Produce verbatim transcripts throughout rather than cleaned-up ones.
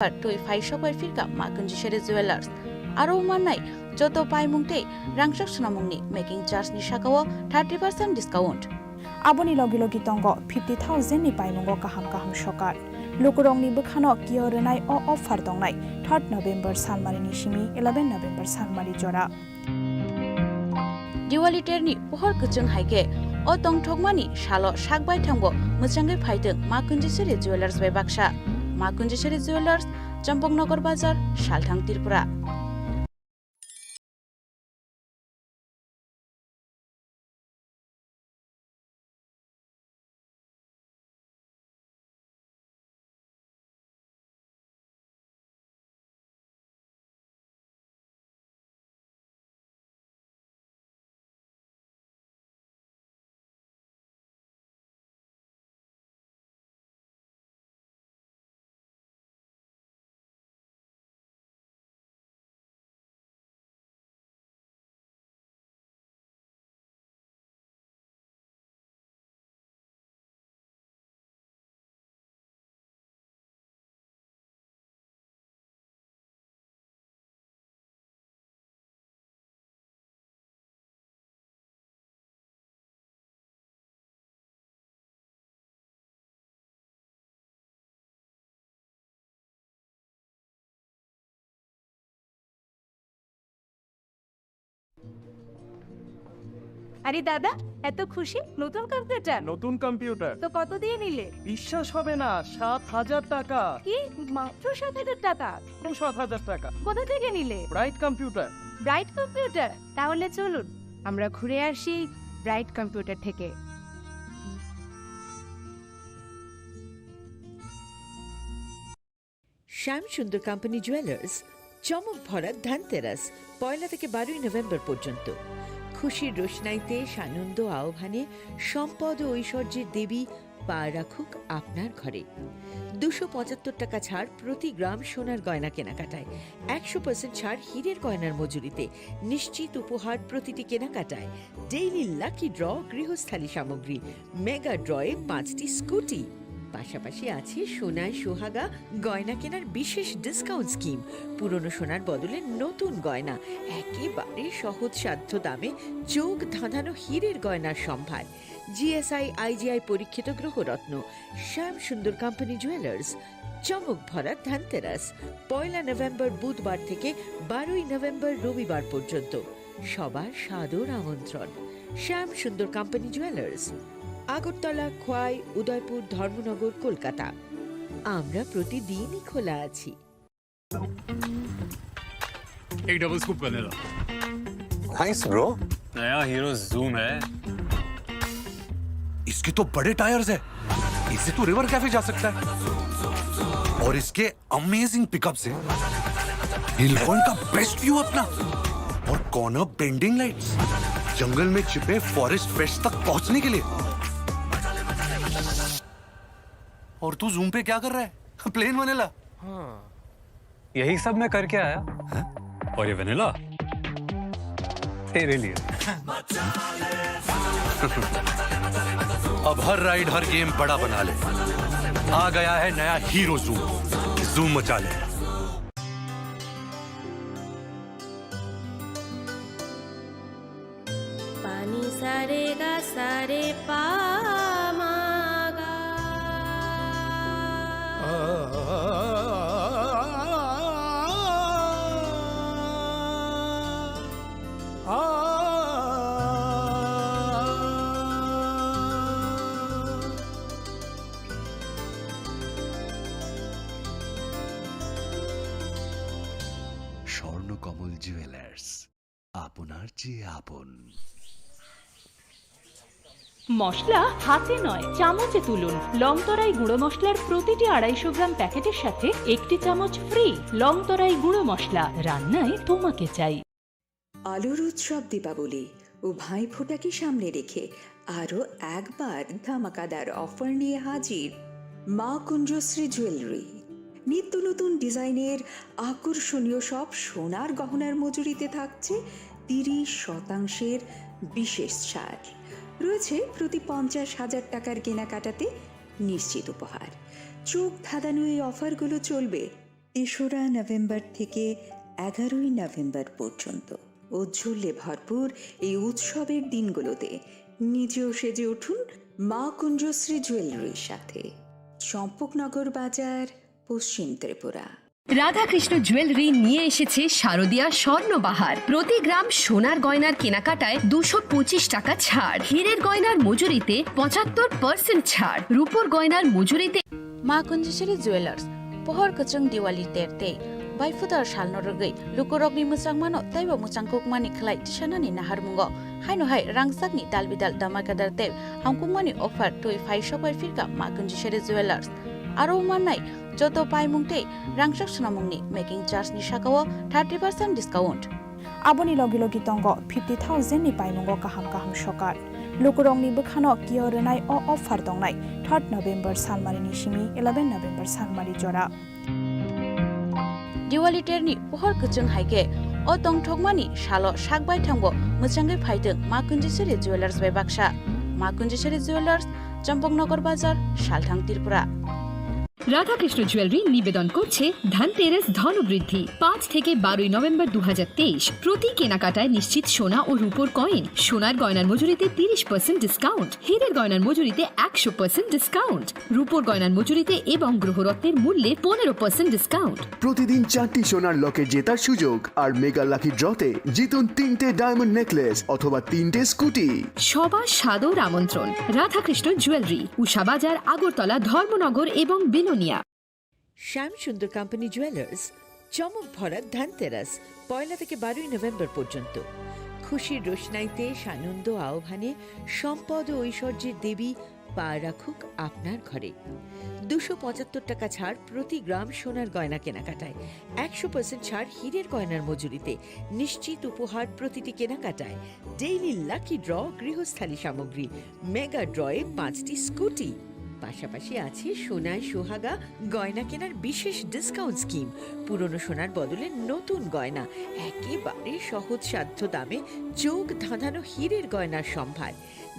Twi phai sok bai phirkha Ma Kunjiswari Jewellers. Aro mannai joto paimung tei rangchak swnamungni making charge ni sakao thirty percent discount. Aboni logi logi tongo fifty thousand ni paimungo kaham kaham sokar. Lukurokni bwkhano kio rwnai o offer tongnai third November salmari ni simi eleven November salmari jora. Diwali terni pohor kwchwng hai khe o tongthokmani salo sak baithangbo mwchangwi phaitwng Ma Kunjiswari Jewellers bai baksa. Ma Kunjiswari Jewellers, Champaknagar Bazar, Salthang, Tripura. আরে দাদা, এত খুশি? নতুন কম্পিউটার? নতুন কম্পিউটার। তো কত দিয়ে নিলে? বিশ্বাস হবে না, সাত হাজার টাকা। কি? মাত্র সাত হাজার টাকা? মাত্র সাত হাজার টাকা। কোথা থেকে নিলে? Bright computer. Bright computer? তাহলে চলুন, আমরা ঘুরে আসি ব্রাইট কম্পিউটার থেকে। শ্যাম সুন্দর কোম্পানি জুয়েলার্স, চমক ভরা ধনতেরাস, পয়লা থেকে বারোই নভেম্বর পর্যন্ত। খুশির রোশনাইতে, সানন্দ আহ্বানে, সম্পদ ও ঐশ্বর্যের দেবী পা রাখুক আপনার ঘরে। দুশো পঁচাত্তর টাকা ছাড় প্রতি গ্রাম সোনার গয়না কেনাকাটায়, একশো পার্সেন্ট ছাড় হীরের গয়নার মজুরিতে, নিশ্চিত উপহার প্রতিটি কেনাকাটায়, ডেইলি লাকি ড্র, গৃহস্থালী সামগ্রী, মেগা ড্রয়ে পাঁচটি স্কুটি। পাশাপাশি আছে সোনায় সোহাগা গয়না কেনার বিশেষ ডিসকাউন্ট স্কিম। পুরনো সোনার বদলে নতুন গয়না, একেবারে সহজসাধ্য দামে চোখ ধাঁধানো হীরের গয়নার সম্ভার। জিএসআই আইজিআই পরীক্ষিত গ্রহরত্ন। শ্যাম সুন্দর কোম্পানি জুয়েলার্স, চমক ভরা ধনতেরাস, পয়লা নভেম্বর বুধবার থেকে বারোই নভেম্বর রবিবার পর্যন্ত। সবার সাদর আমন্ত্রণ। শ্যাম সুন্দর কোম্পানি জুয়েলার্স, আগরতলা, খোয়াই, উদয়পুর, ধর্মনগর, কলকাতা। আমরা প্রতিদিনই খোলা আছি। एक double scoop vanilla. Thanks bro. नया हीरो जूम है। इसके तो बड़े टायर्स है, इससे तो रिवर कैफे जा सकता है। और इसके अमेजिंग पिकअप्स है, हिल पॉइंट का बेस्ट व्यू अपना, और कॉर्नर बेंडिंग लाइट्स, जंगल में छिपे फॉरेस्ट फ्रेश तक पहुंचने के लिए। और तू जूम पे क्या कर रहा है? Plane vanilla. हाँ। यही सब मैं करके आया। हैं? और ये वनीला तेरे लिए। अब हर राइड, हर गेम बड़ा बना ले। आ गया है नया हीरो जूम। जूम मचा ले। Pani sa re ga sa re pa ma ga. Swarnakamal jewellers, আপনার চেয়ে আপন। মশলা হাতে নয়, চামচে তুলুন। লংতরাই গুঁড়ো মশলার প্রতিটি আড়াইশো গ্রাম প্যাকেটের সাথে একটি চামচ ফ্রি। লংতরাই গুঁড়ো মশলা, রান্নায় তোমাকে চাই। আলোর উৎসব দীপাবলি ও ভাইফোঁটাকে সামনে রেখে আরও একবার ধামাকাদার অফার নিয়ে হাজির মা কুঞ্জশ্রী জুয়েলারি। নিত্য নতুন ডিজাইনের আকর্ষণীয় সব সোনার গহনার মজুরিতে থাকছে তিরিশ শতাংশের বিশেষ ছাড়। রয়েছে প্রতি পঞ্চাশ হাজার টাকার কেনাকাটাতে নিশ্চিত উপহার। চোখ ধাঁধানো এই অফারগুলো চলবে তেসরা নভেম্বর থেকে এগারোই নভেম্বর পর্যন্ত উজ্জ্বলে ভরপুর এই উৎসবের দিনগুলোতে নিজেও সেজে উঠুন মা কুঞ্জশ্রী জুয়েলারির সাথে। চম্পকনগর বাজার, পশ্চিম ত্রিপুরা। রাধাকৃষ্ণ জুয়েলারি নিয়ে এসেছে শারদীয়া স্বর্ণবাহার। প্রতি গ্রাম সোনার গয়নার কেনাকাটায় দুশো পঁচিশ টাকা ছাড়, হীরের গয়নার মজুরিতে পঁচাত্তর পার্সেন্ট ছাড়, রূপোর গয়নার মজুরিতে Ma Kunjisiri Jewelers, pohor kwchwng Diwali ter tei baifudar salno rwgwi lukurokni mwchangmano teibo mwchangkukmani khlai tisanani naharmungo, haino hai rangchakni dalbidal damakadar tei hamkukmani offer twi phai sokbai phirkha Ma Kunjisiri Jewelers. Aro mannai joto paimung tei rangchak swnamungni making charge ni sakao thirty percent discount. Aboni logi logi tongo fifty thousand ni paimungo kaham kaham sokar. Lukurokni bwkhano kio rwnai o offer tongnai third November salmarini simi eleven November salmari jora. Diwali terni pohor kwchwng hai khe o tongthokmani salo sak baithangbo mwchangwi phaitwng Ma Kunjisiri Jewelers bai baksa. Ma Kunjisiri Jewelers, Champaknagar বাজার, সালথাং, ত্রিপুরা। Radhakrishna jewellery নিবেদন করছে ধনতেরাস ধনবৃদ্ধি। পাঁচ থেকে বারোই নভেম্বর দু হাজার তেইশ। প্রতি কেনাকাটায় নিশ্চিত সোনা ও রূপোর কয়েন, সোনার গয়নার মজুরিতে তিরিশ পার্সেন্ট ডিসকাউন্ট, হীরের গয়নার মজুরিতে একশো পার্সেন্ট ডিসকাউন্ট, রূপোর গয়নার মজুরিতে এবং গ্রহরত্নের মূল্যে পনেরো পার্সেন্ট ডিসকাউন্ট। প্রতিদিন চারটি সোনার লকেট জেতার সুযোগ আর মেগা লাকি ড্রতে জিতুন তিনটে ডায়মন্ড নেকলেস অথবা তিনটে স্কুটি। সবার সাদর আমন্ত্রণ রাধাকৃষ্ণ জুয়েলারি, উষা বাজার, আগরতলা, ধর্মনগর এবং বিলোনিয়া। শ্যাম সুন্দর কোম্পানি জুয়েলার্স, চমক ভরা ধনতেরাস, পয়লা থেকে বারোই নভেম্বর পর্যন্ত। খুশির রোশনাইতে সানন্দ আহ্বানে সম্পদ ও ঐশ্বর্যের দেবী পা রাখুক আপনার ঘরে। দুশো পঁচাত্তর টাকা ছাড় প্রতি গ্রাম সোনার গয়না কেনাকাটায়, একশো পার্সেন্ট ছাড় হীরের গয়নার মজুরিতে, নিশ্চিত উপহার প্রতিটি কেনাকাটায়, ডেইলি লাকি ড্র, গৃহস্থালী সামগ্রী, মেগা ড্রয়ে পাঁচটি স্কুটি। পাশাপাশি আছে সোনায় সোহাগা গয়না কেনার বিশেষ ডিসকাউন্ট স্কিম। পুরনো সোনার বদলে নতুন গয়না একেবারে সহজসাধ্য দামে চোখ ধাঁধানো হীরের গয়নার সম্ভার।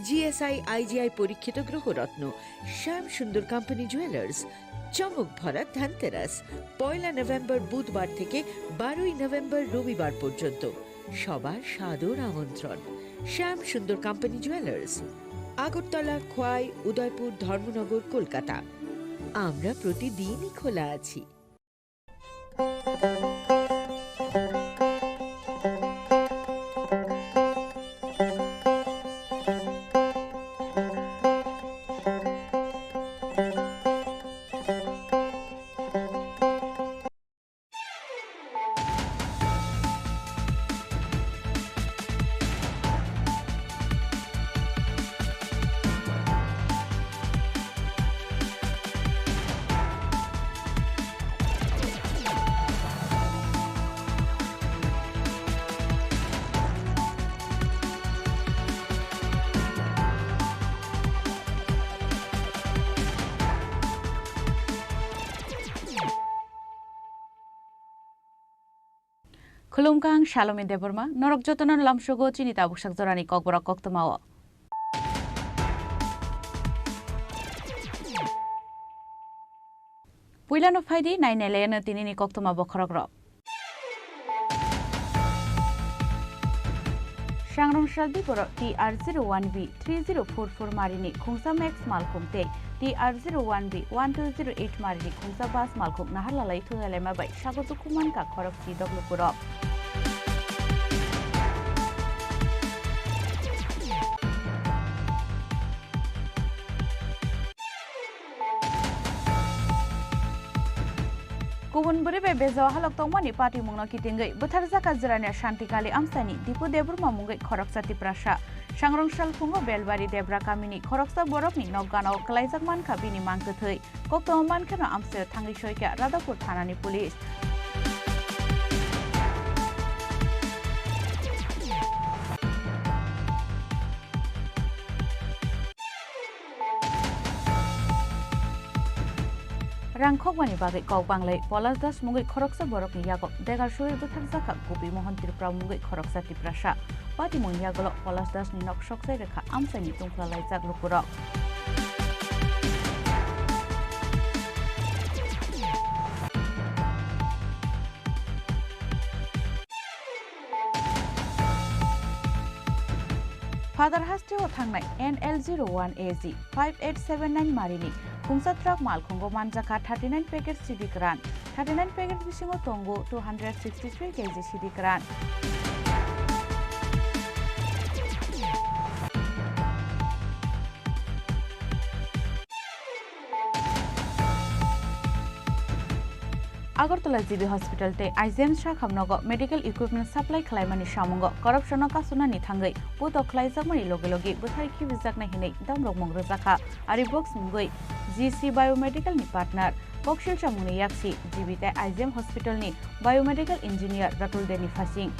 জিএসআই আইজিআই পরীক্ষিত গ্রহরত্ন। শ্যাম সুন্দর কোম্পানি জুয়েলার্স, চমক ভরা ধনতেরাস, পয়লা নভেম্বর বুধবার থেকে বারোই নভেম্বর রবিবার পর্যন্ত। সবার সাদর আমন্ত্রণ। শ্যাম সুন্দর কোম্পানি জুয়েলার্স, আগরতলা, খোয়াই, উদয়পুর, ধর্মনগর, কলকাতা। আমরা প্রতিদিনই খোলা আছি। Khulumkha, ang Salome Debbarma, norok jotono lamsogo chini tabuksak jorani kokborok koktwmao. Puilano phaidi, nainailaino tinini koktwma bokhorokrok. Sangrong sal Diporo T R zero one B three zero four four marini khungsa Max malkhung tei T R zero one B one two zero eight marini khungsa bus malkhung naharlalai thunalaima bai sago tukumankha khorokchi doglukurok. Kubun bwrwi bai bejao halok tongmani patimungno kitingwi bwtharjakha Jirania Shantikali amchaini Dipu Debbarma mungwi khoroksa Tiprasa. Sangrong salphungo Belbari Debra kamini khoroksa borokni nokganao kwlaijak mankha bini mang kwthwi. Koktwma mankheno amchaio thangwi soikha Radhapur thanani police. Rang khokmani bagwi kok banglai Polash Das mungwi khoroksa borokni yago degar suwi bwtharjakha Gopi Mohan Tripura mungwi khoroksa Tiprasa. Patimungni yagulo Polash Das ni nok soksai rwkha amchaini tungphla laijak lukurok. Padarhasti o thangnai N L zero one A G five eight seven nine marini khungsa truck malkhungo manjakha thirty nine packet sidi kwran. Thirty nine packet bisingo tongo two hundred sixty three K G sidi kwran. Agartala G B Hospital tei I G M sakhamnogo medical equipment supply khlaimani samungo corruption-o kasunani thangwi putok khlaijakmani loge loge bwthai khibijaknai hinwi damrokmung rwjakha. Ari box mungwi G C Biomedical ni partner, koksil chamungni yaksi G B tei I G M Hospital ni Biomedical Engineer Ratul Deni Phasing.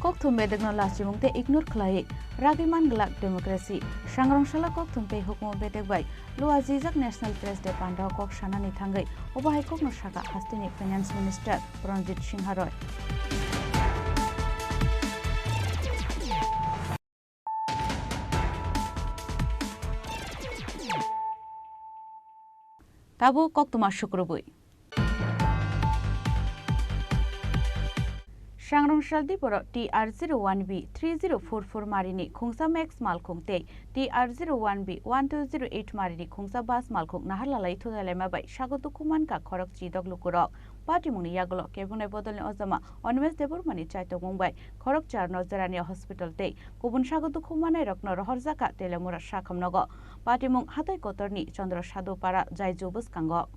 Kokthum bedekno lachimung tei ignore khlaiwi ragwi man glak democracy. Sangrong salo kokthum tei hukumu bedek bai luajijak National Press Day pandao kok sanani thangwi obo hai kokno sakha hasteni Finance Minister Pranjit Singha Roy. Tabuk koktwma sukrubwi. Sangrong sal Diporo T R zero one B three zero four four marini khungsa Max malkhung tei T R zero one B one two zero eight marini khungsa bus malkhung naharlalai thudalaima bai sago dukhu mankha khorok chidok lukurok. Patimungni yagulo kebungnai bodolni ojama Animesh Debbarmani chaitokmung bai khorok charno Jerania Hospital tei kubun sago dukhu manairokno rohorjakha Teliamura sakhamnogo. Patimung hatai kotorni Chandra Sadhu Para Jaiju bwskango.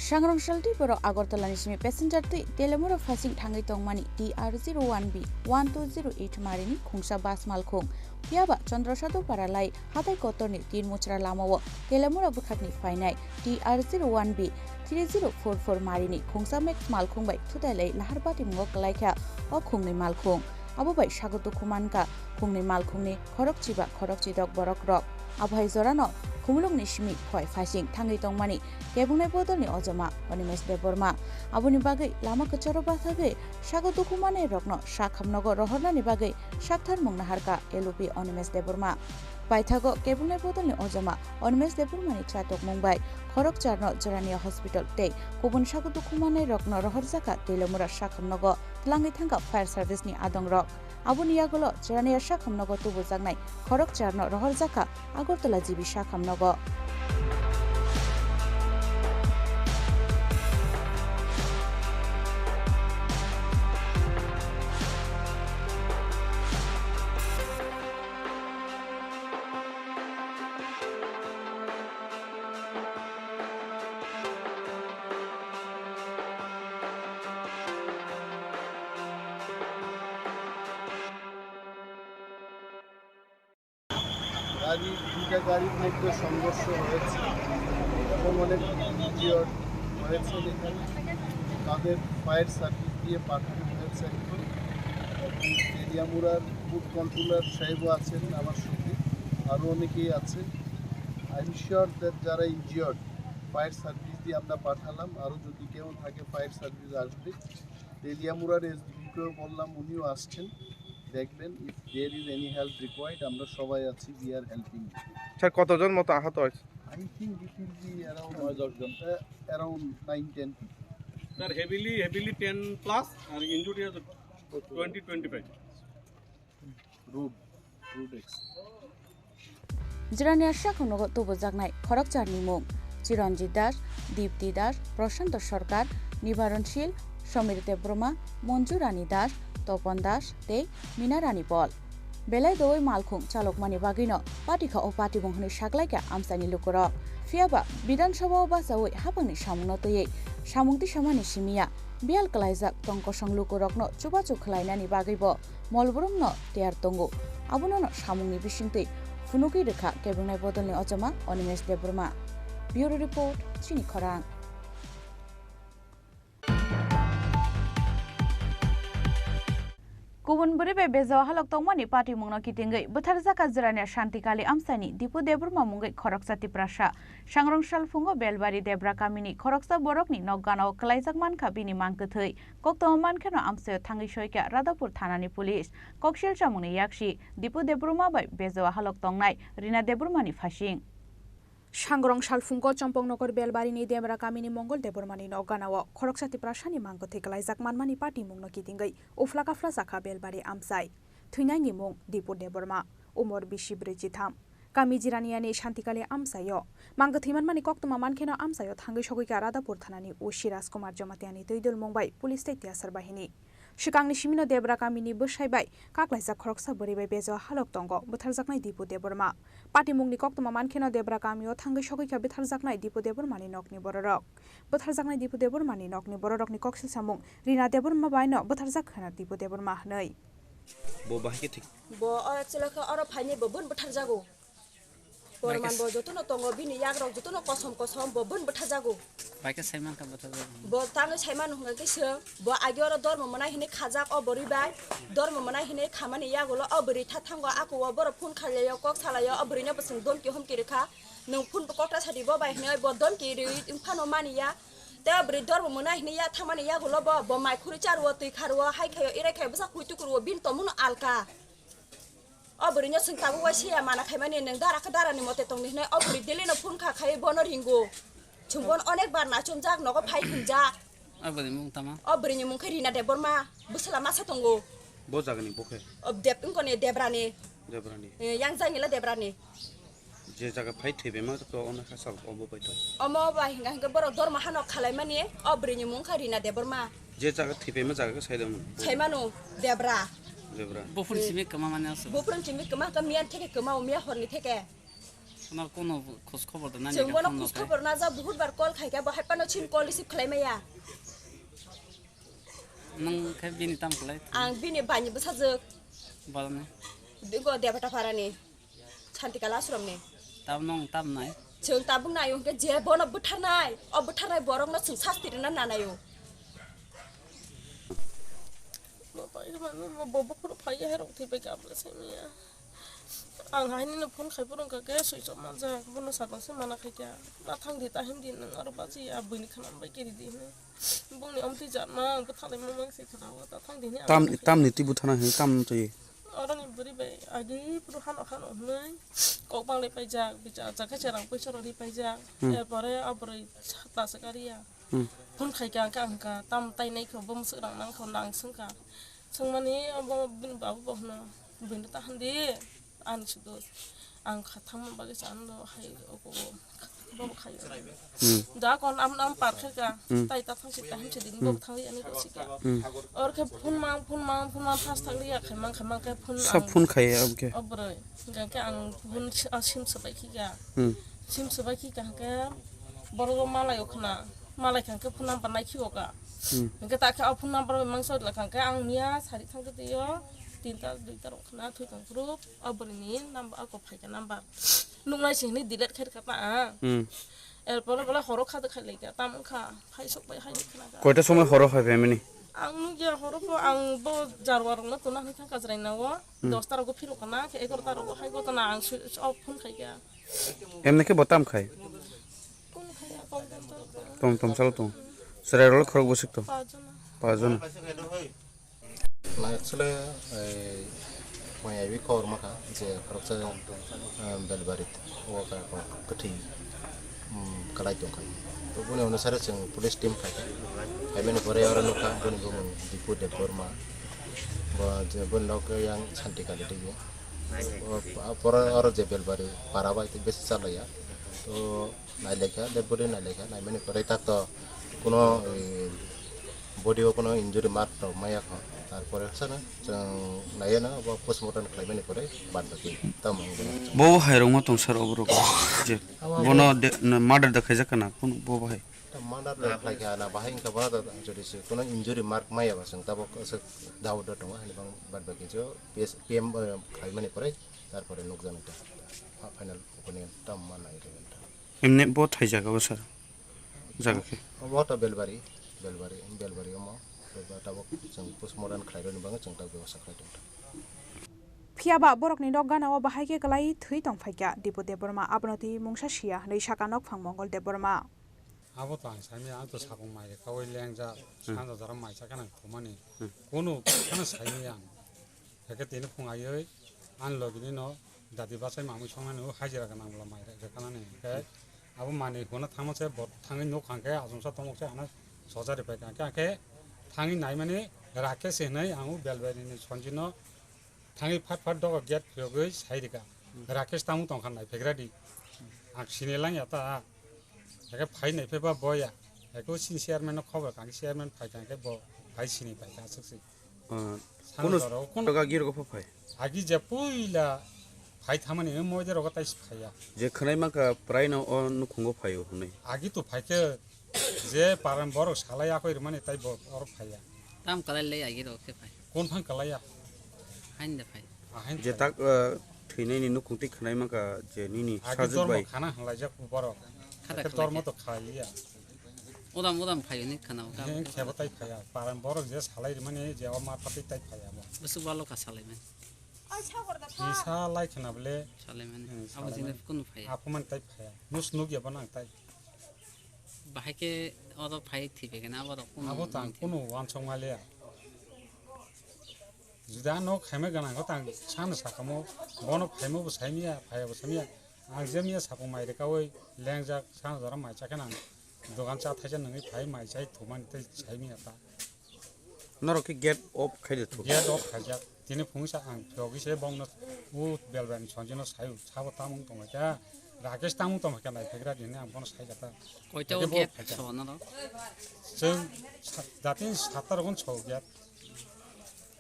Sangrong sal Diporo Agartala ni simi passenger twi Teliamura phasing thangwi tongmani T R zero one B one two zero eight marini khungsa bus malkhung. Phiyaba Chandra Sadhu Para lai hatai kotorni tin muchra lamao Teliamura bwkhakni phainai T R zero one B three zero four four marini khungsa Max malkhung bai thudailai lahar patimungo kwlaikha o khungnwi malkhung. Abo bai sago dukhu mankha khungnwi malkhungni khorok chiba khorok chidok borok rok. Abo hai jorano khumulwngni simi phoi phasing thangwi tongmani kebungnai bodolni ojama Animesh Debbarma. Aboni bagwi lama kwcharo bathagwi sago dukhu manairokno sakhamnogo rohornani bagwi saktharmung naharkha L O P Animesh Debbarma. Paithago kebungnai bodolni ojama Animesh Debbarmani chaitokmung bai khorok charno Jerania Hospital tei kubun sago dukhu manairokno rohorjakha Teliamura sakhamnogo. Twlangwi thangkha fire service ni adongrok. Aboni yagulo Jerania sakhamnogo tubujaknai khorok charno rohorjakha Agartala G B sakhamnogo. গাড়ি, দুইটা গাড়ির মধ্যে সংঘর্ষ হয়েছে এবং অনেক ইনজিওর্ড হয়েছে এখানে। তাদের ফায়ার সার্ভিস দিয়ে পাঠানো হয়েছে এখন। এবং তেলিয়ামুড়ার ফুড কন্ট্রোলার সাহেবও আছেন আমার সঙ্গে, আরও অনেকেই আছেন। I am sure that যারা ইনজিওর্ড, ফায়ার সার্ভিস দিয়ে আমরা পাঠালাম, আরও যদি কেউ থাকে ফায়ার সার্ভিস আসবে। তেলিয়ামুড়ার এসডিপিকেও বললাম, উনিও আসছেন, দেখবেন। If there is any help required, আমরা সবাই আছি, we are helping. স্যার, কতজন মতো আহত হয়েছে? I think it will be around নয় দশ জন। Uh, around nine ten people. Sir, heavily, heavily ten plus আর ইনজুরি আছে twenty, twenty five. Road, road accident. Jirania sakhamnogo tubujaknai khorokcharni mung Chiranjit Das, Dipti Das, Prashanto Sarkar, Nibaron Shil, Samir Debbarma, Manju Rani Das, Topon Das tei Mina Rani Pol. Belai doui malkhung chalokmani bagwino patikha o patibung hwnwi saklaikha amchaini lukurok. Phiyaba Bidhan Sabha o bachaui haphangni samungno twiwi samung tisamani simiya biyal kwlaijak tongkosong lukurokno chubachu khlainani bagwibo Molborokno tiyar tongo. Abono no samungni bisingtwi phunugwi rwkha kebengnaibodolni ochoma Animesh Debbarma. Bureau Report, Chini Khorang. Kubun bwrwi bai bejao halok tongmani patimungno kitingwi bwtharjak Kajirania Shantikali amchaini Dipu Debbarma mungwi khoroksa Tiprasa. Sangrong salphungo Belbari Debra kamini khoroksa borokni nok ganao kwlaijak mankha bini mang kwthwi. Koktwma mankheno amchaio thangwi soikha Radhapur thanani police. Koksil chamungni yaksi Dipu Debbarma bai bejao halok tongnai Rina Debbarmani phasing. Sangrong salphungo Chompoknogor Belbarini Debra kamini Mongol Debbarmani nok ganao khoroksa Tiprasani mang kwthwi kwlaijak manmani patimungno kitingwi uphla kaphla jakha Belbari amchai. Thwinaini mung Dipu Debbarma, umor bisi brwi chitham. Kami Jiraniani Shantikali amchaio mang kwthwi manmani koktwma mankheno amchaio thangwi sogwikha Radhapur thanani O C Rajkumar Jamatiani twidulmung bai police tei tiyasar bahini. Swkangni simino Debra kamini bwsai bai kaklaijak khoroksa bwrwi bai bejao halok tongo bwtharjaknai Dipu Debbarma. Patimungni koktwma mankheno Debra kamio thangwi sogwikha bwtharjaknai Dipu Debbarmani nokni bororok. Bwtharjaknai Dipu Debbarmani nokni bororokni koksil samung Rina Debbarma baino bwtharjak khwna Dipu Debbarma hwnwi. Bo bahai khe thik. Bo oro chwla khe oro phainai bo bun bwtharjago. Porman bo jotono tongo, bini yagrok jotono kosom kosom, bo bun bwtharjago. Bai khe sai mankha bwtharjago. Bo tangwi sai mano hwnka khe swng, bo agi oro dormo mwnai hinwi khajak o bwrwi bai, dormo mwnai hinwi khamani yagulo o bwrwi tha thango, ako o borok phone khailai o, kok salai o, o bwrwi no bo chwng domki homki rwkha, nwng phone bo kokta sadi bo bai hinwi bo domki rwi phano mani ya, tei o bwrwi dormo mwnai hinwi ya thangmani yagulo bo, bo mai khurui cha rwo, twi kha rwo, hai khai o, irai khai o, bwsa khui tuku rwo, bini tongmung no alka. O bwrwino chwng tabuk uaisa ya mana khaimani, nwng dara khe darani mote tongdi hwnwi o bwrwi daily no phone kha khai bono ringo. Chwng bono onek bar nachomjak, nogo phai thumjak. O bwrwini mung tama? O bwrwini mung khe Rina Debbarma, bwsla masa tongo. Bo jagani bo khe? O Deb-, wngkoni Debrani. Debrani. Eh, yang jangila Debrani. Je jaga phai thwibaima to ono hasal obo bai to. Omo bai hinga hinga borok dormo hano khalaimani o bwrwini mung kha Rina Debbarma. Je jaga thwibaima jaga khe saidong. Saimano Debra. Debra. Buphur simi kwma mani aswk. Buphur simi kwma khe miyan theke kwma o miya horni theke. Kono kono khos khobor da nani. Chwng bono khos khobor na ja buhut bar call khaikha bo hai pano chin call receive khlai maya. Nang khe bini tam khlai. Ang bini bani bwsajwk. Balani. Digo Debata Parani. Santikala ashram ni. Tabuk nong tam nai. Chwng tabuk nai hwnkhe je bono bwtharnai, o bwtharnai borokno chwng sasti rwna nanaio. Bo pai mano, bo buphuru phai hai rok thwi bai kha bwla sai maya. Ang haini no phone khai phuru wngkha khe switch off manjak, bono sakang se mana khai kha. Na thang di, ta him di, nwng aro bachi ya, buini khwnam bai kiri di hwnwi. Bongni omtwi jatma, ang bwtharlai ma mang se khna o, ta thang di hwnwi ang Tam, kha khe. Tamni twi bwtharna hwnwi tam twi. Oroni bwrwi bai agi phuru hano hano hwnwi kok banglai paijak, bichar jak khe cherang puisa rok ri paijak. Hmm. Erpore o bwrwi sa-, ta se kariya. Hmm. Phone khai kha, ang kha, ang kha, tam tai nai kho, bo mwswk rang nang kho, nang swng kha. Swngmani obo bini babu bo hwno, buino ta hwn di, ani sudo ang kha thangma bagwi sa ano hai ogo bo khai. Hmm. Da kon am, am par khe ka, hmm, tai ta thang si ta him si din bo thang di ani ko si ka. Hmm. Or khe phone mang, phone mang, phone mang, fast thang di ya khai mang, khai mang khe phone. Sa ang phone khai ya, okay. O bwrwi, hingkha khe ang phone si-, a sim swbai khi ka. Hmm. Sim swbai khi ka hingkhe borok malai o khna. Malai kha khe phone number nai khibo ka. Hmm. Hingkhe ta khe o phone number bai mangsa la kha khe ang miya sari thang khe twi o tinta duita rok khna thwi kang phuru o bwrwi ni number ako phai kha number. Nuk nai sing ni delete khai kha ta ang. Hmm. Er pore bole horo kha de khai lai kha tam kha phai sok bai hai khna kha. Koita somoi horo phai phaimani? Ang nuk ya horo pho ang bo jarwa rok no tuna hai kha kajrai na o. Hmm. Dos ta rok phiro kana khe egaroh ta rok hai go tana ang switch off phone khai kha. Emne khe bo tam khai? Tom tom chalo tong. Chwrai rok khorok bwswk tong. Pajana. Pajana. Na actually, eh, mai abi khobor makha je khoroksa, eh, Belbari o ka kwthwi, um, kalai tong khai. To boni onusare chwng police team khai. Phaimani pore oro nukha boni bumung Dipu Debbarma. Bo je boni nok yang Santi Kali twi. O, pore oro je Belbari para bai besi chalaiya. To Nailaikha, dead body nailaikha, naimani pore tak to kuno, eh, body o kuno injury mark rok maya kho. Tarpore sana chwng naiya na bo postmortem khlaimani pore bad baki tamo wngwi. Bo hai rok ma tong sir oborok je. Abo bono de, na, murder da khaijak kana kun bo hai. Ta murder da khlaikha na bahai wngkha bono da jodi se kuno injury mark maya ba chwng tabok se doubt da tongo hani bang bad baki jo P S, P M, eh, khlaimani pore tarpore nukjani ta. Final opinion tam ma nai rwgwni ta. Emne bo thai jaga o sir? Jaga khe? Omo to Belbari, Belbari, Belbari omo. Tabuk chwng postmortem khlairokni bagwi chwng tabuk bebaksa khlai tongkha. Phiya ba borokni nok gana-o bahai khe kwlaiwi thwi tong phaikha Dipu Debbarma, abono twi mungsa siya hwnwi saka nokphang Mongol Debbarma. Abo to ang saimanya, ang to sakung mai rwkha, oi lengjak, hmm, sanja jora mai chakhe nang thumani. Hmm. Kunu phano saimanya ang. Hake tini phung aioi ani logini no dadi bachai mamui songnani o hajira gwnang bwla mai rwkhanani. Hake abo manwi huna thangma se bo thangwi nuk hangkhe achomsa tongmok se ano sojari paikha. Hake, hake thangwi naimani Rakesh hinwi ang o Belbarini Sanjino thangwi phat phat dogo gate phiyogwi sai rwkha. Rakesh tamo tongkha nai phegradi. Ang sini langya ta. Hake phai nai pheba boya. Hake o sini chairman no khobor kha, chairman phai kha hake bo phai sini paikha aswk se. Ah, sano kunu jora o kunu toka girgo pha phai? Agi je puila phai thamani, o moide rogo tai phaiya. Je khwnai mankha prai no o nukhungo phaio hwnwi. Agi to phaikhe je paran borok salai akoi rwmani tai bo oro phaiya. Tam kalai le agi rok khe phai. Kon phang kalaiya? Hain da phai. Ahain je phai. Tak, ah, thwinaini nukhung twi khwnai mankha je nini agi sajuk dormo bai. Khana hwnlaijak borok. Khada khe khalai dormo khe. To khaliya. Udam udam phaio ni khana o. He, khebo tai phaiya. Paran borok je salai rwmani je o ma phatwi tai phaiya bo. Busu balo ka salai man. Kisa lai khna bole. Salai man. Hmm, abo salai jine man. Kunu phaiya. Apo man tai phaiya. Nus nuk ya bo nang tai. Bahai khe oro phai thwi phaikhe na abo rok kunu. Abo tang kunu wansok maliya. Juda no khaima gana ko tang sana sakamo bono phaimo bo saimiya, phaiya bo saimiya. Ang je miya sapung mai rwkawi lengjak, sana jora mai chakhe nang dogan cha thaisa nangwi phai mai chai thumani tei saimiya ta. Norok khe gate off khai de thuk. Gate off khaijak. Tini phungsa ang phiyogwi se bongno u Belbarini Sanjino sayu sabo tamung tongkha. Rakesh tamung tongkha nai phegra dini ang bono saijak ta. Koita o gate bo gate khaijak. Sobo norok? Chwng sa-, jatini satta rokno sobo gate.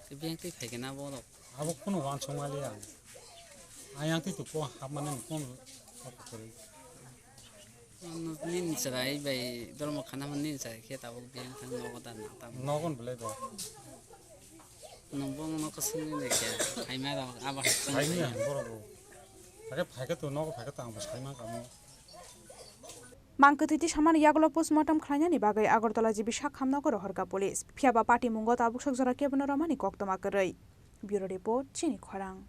Tei biyang twi phaikhe na borok? Abo kunu wansuk maliya ang. Ayang twi tu ko hapmani kunu. Nini chwrai bai dormo khana hwn nini chwrai khe tabuk biyang thang nogo da na tamo. Nogon belai bo. Nwng bo nogo swngwi bai khe phaima rok abo hai swngwi. Phaimani ang borok bo. Hakhe phaikhe to nogo phaikhe to ang bo saimang kamo. Mang kwthwi tisamani yagulo postmortem khlainani bagwi Agartala G B sak hamno rohorkha police. Phiya ba party mungo tabuk sok jora kebono romani koktwma kwrwi. Bureau report, Chini Khorang.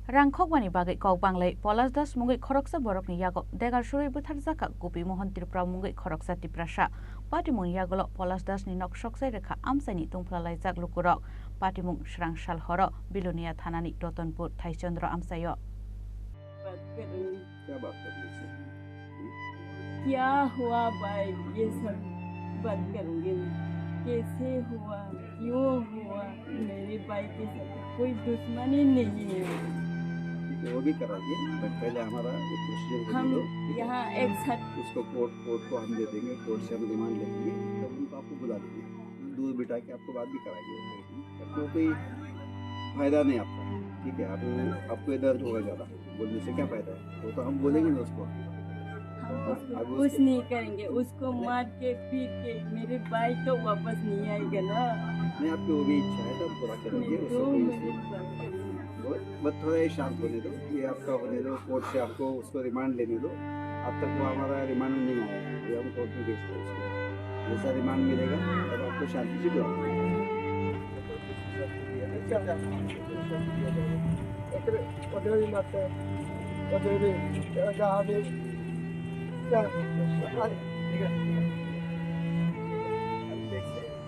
Rangkhokmani bagwi kok banglai Polash Das mungwi khoroksa borokni yago degar surwi butharjakha Gopi Mohan Tripura mungwi khoroksa Tiprasa. Patimungni yagulo Polash Das ni nok soksai rwkha amchaini tungphla laijak lukurok. Patimung swrang sal horo Bilonia thanani Dotonpur Thaichandra amchaio. क्या बात कर रहे हैं? क्या हुआ भाई, ये सब बात करोगे ना? कैसे हुआ, क्यों हुआ? मेरे भाई के साथ कोई दुश्मनी नहीं है। ठीक है, वो भी करा दिए, but पहले हमारा ये प्रोसीजर होने हम दो, ठीक है? यहाँ एक साथ उसको कोर्ट, कोर्ट को हम दे देंगे, कोर्ट से हम रिमांड ले लेंगे, तब उनको आपको बुला लेंगे, दूर बिठा के आपको बात भी कराएंगे। तो कोई फायदा नहीं आपका, ठीक है? आप, आपको ये दर्द होगा ज़्यादा, बोलने से क्या फायदा है? वो तो हम बोलेंगे ना उसको। हम उसको अब कुछ उसको नहीं करेंगे, उसको मार के पीट के मेरे भाई तो वापस नहीं आएगा ना। नहीं, आपकी वो भी इच्छा है तो पूरा करेंगे, मेरे उसको दो कोई मिनट बात करेंगे। वो, बस थोड़ा ये शांत होने दो, ये आपका होने दो, कोर्ट से आपको उसको रिमांड लेने दो। अब तक वो हमारा रिमांड में नहीं आया है, अभी हम कोर्ट में भेजते हैं उसको। जैसा रिमांड मिलेगा, तब आपको शांति से बुलाऊंगा। ठीक है,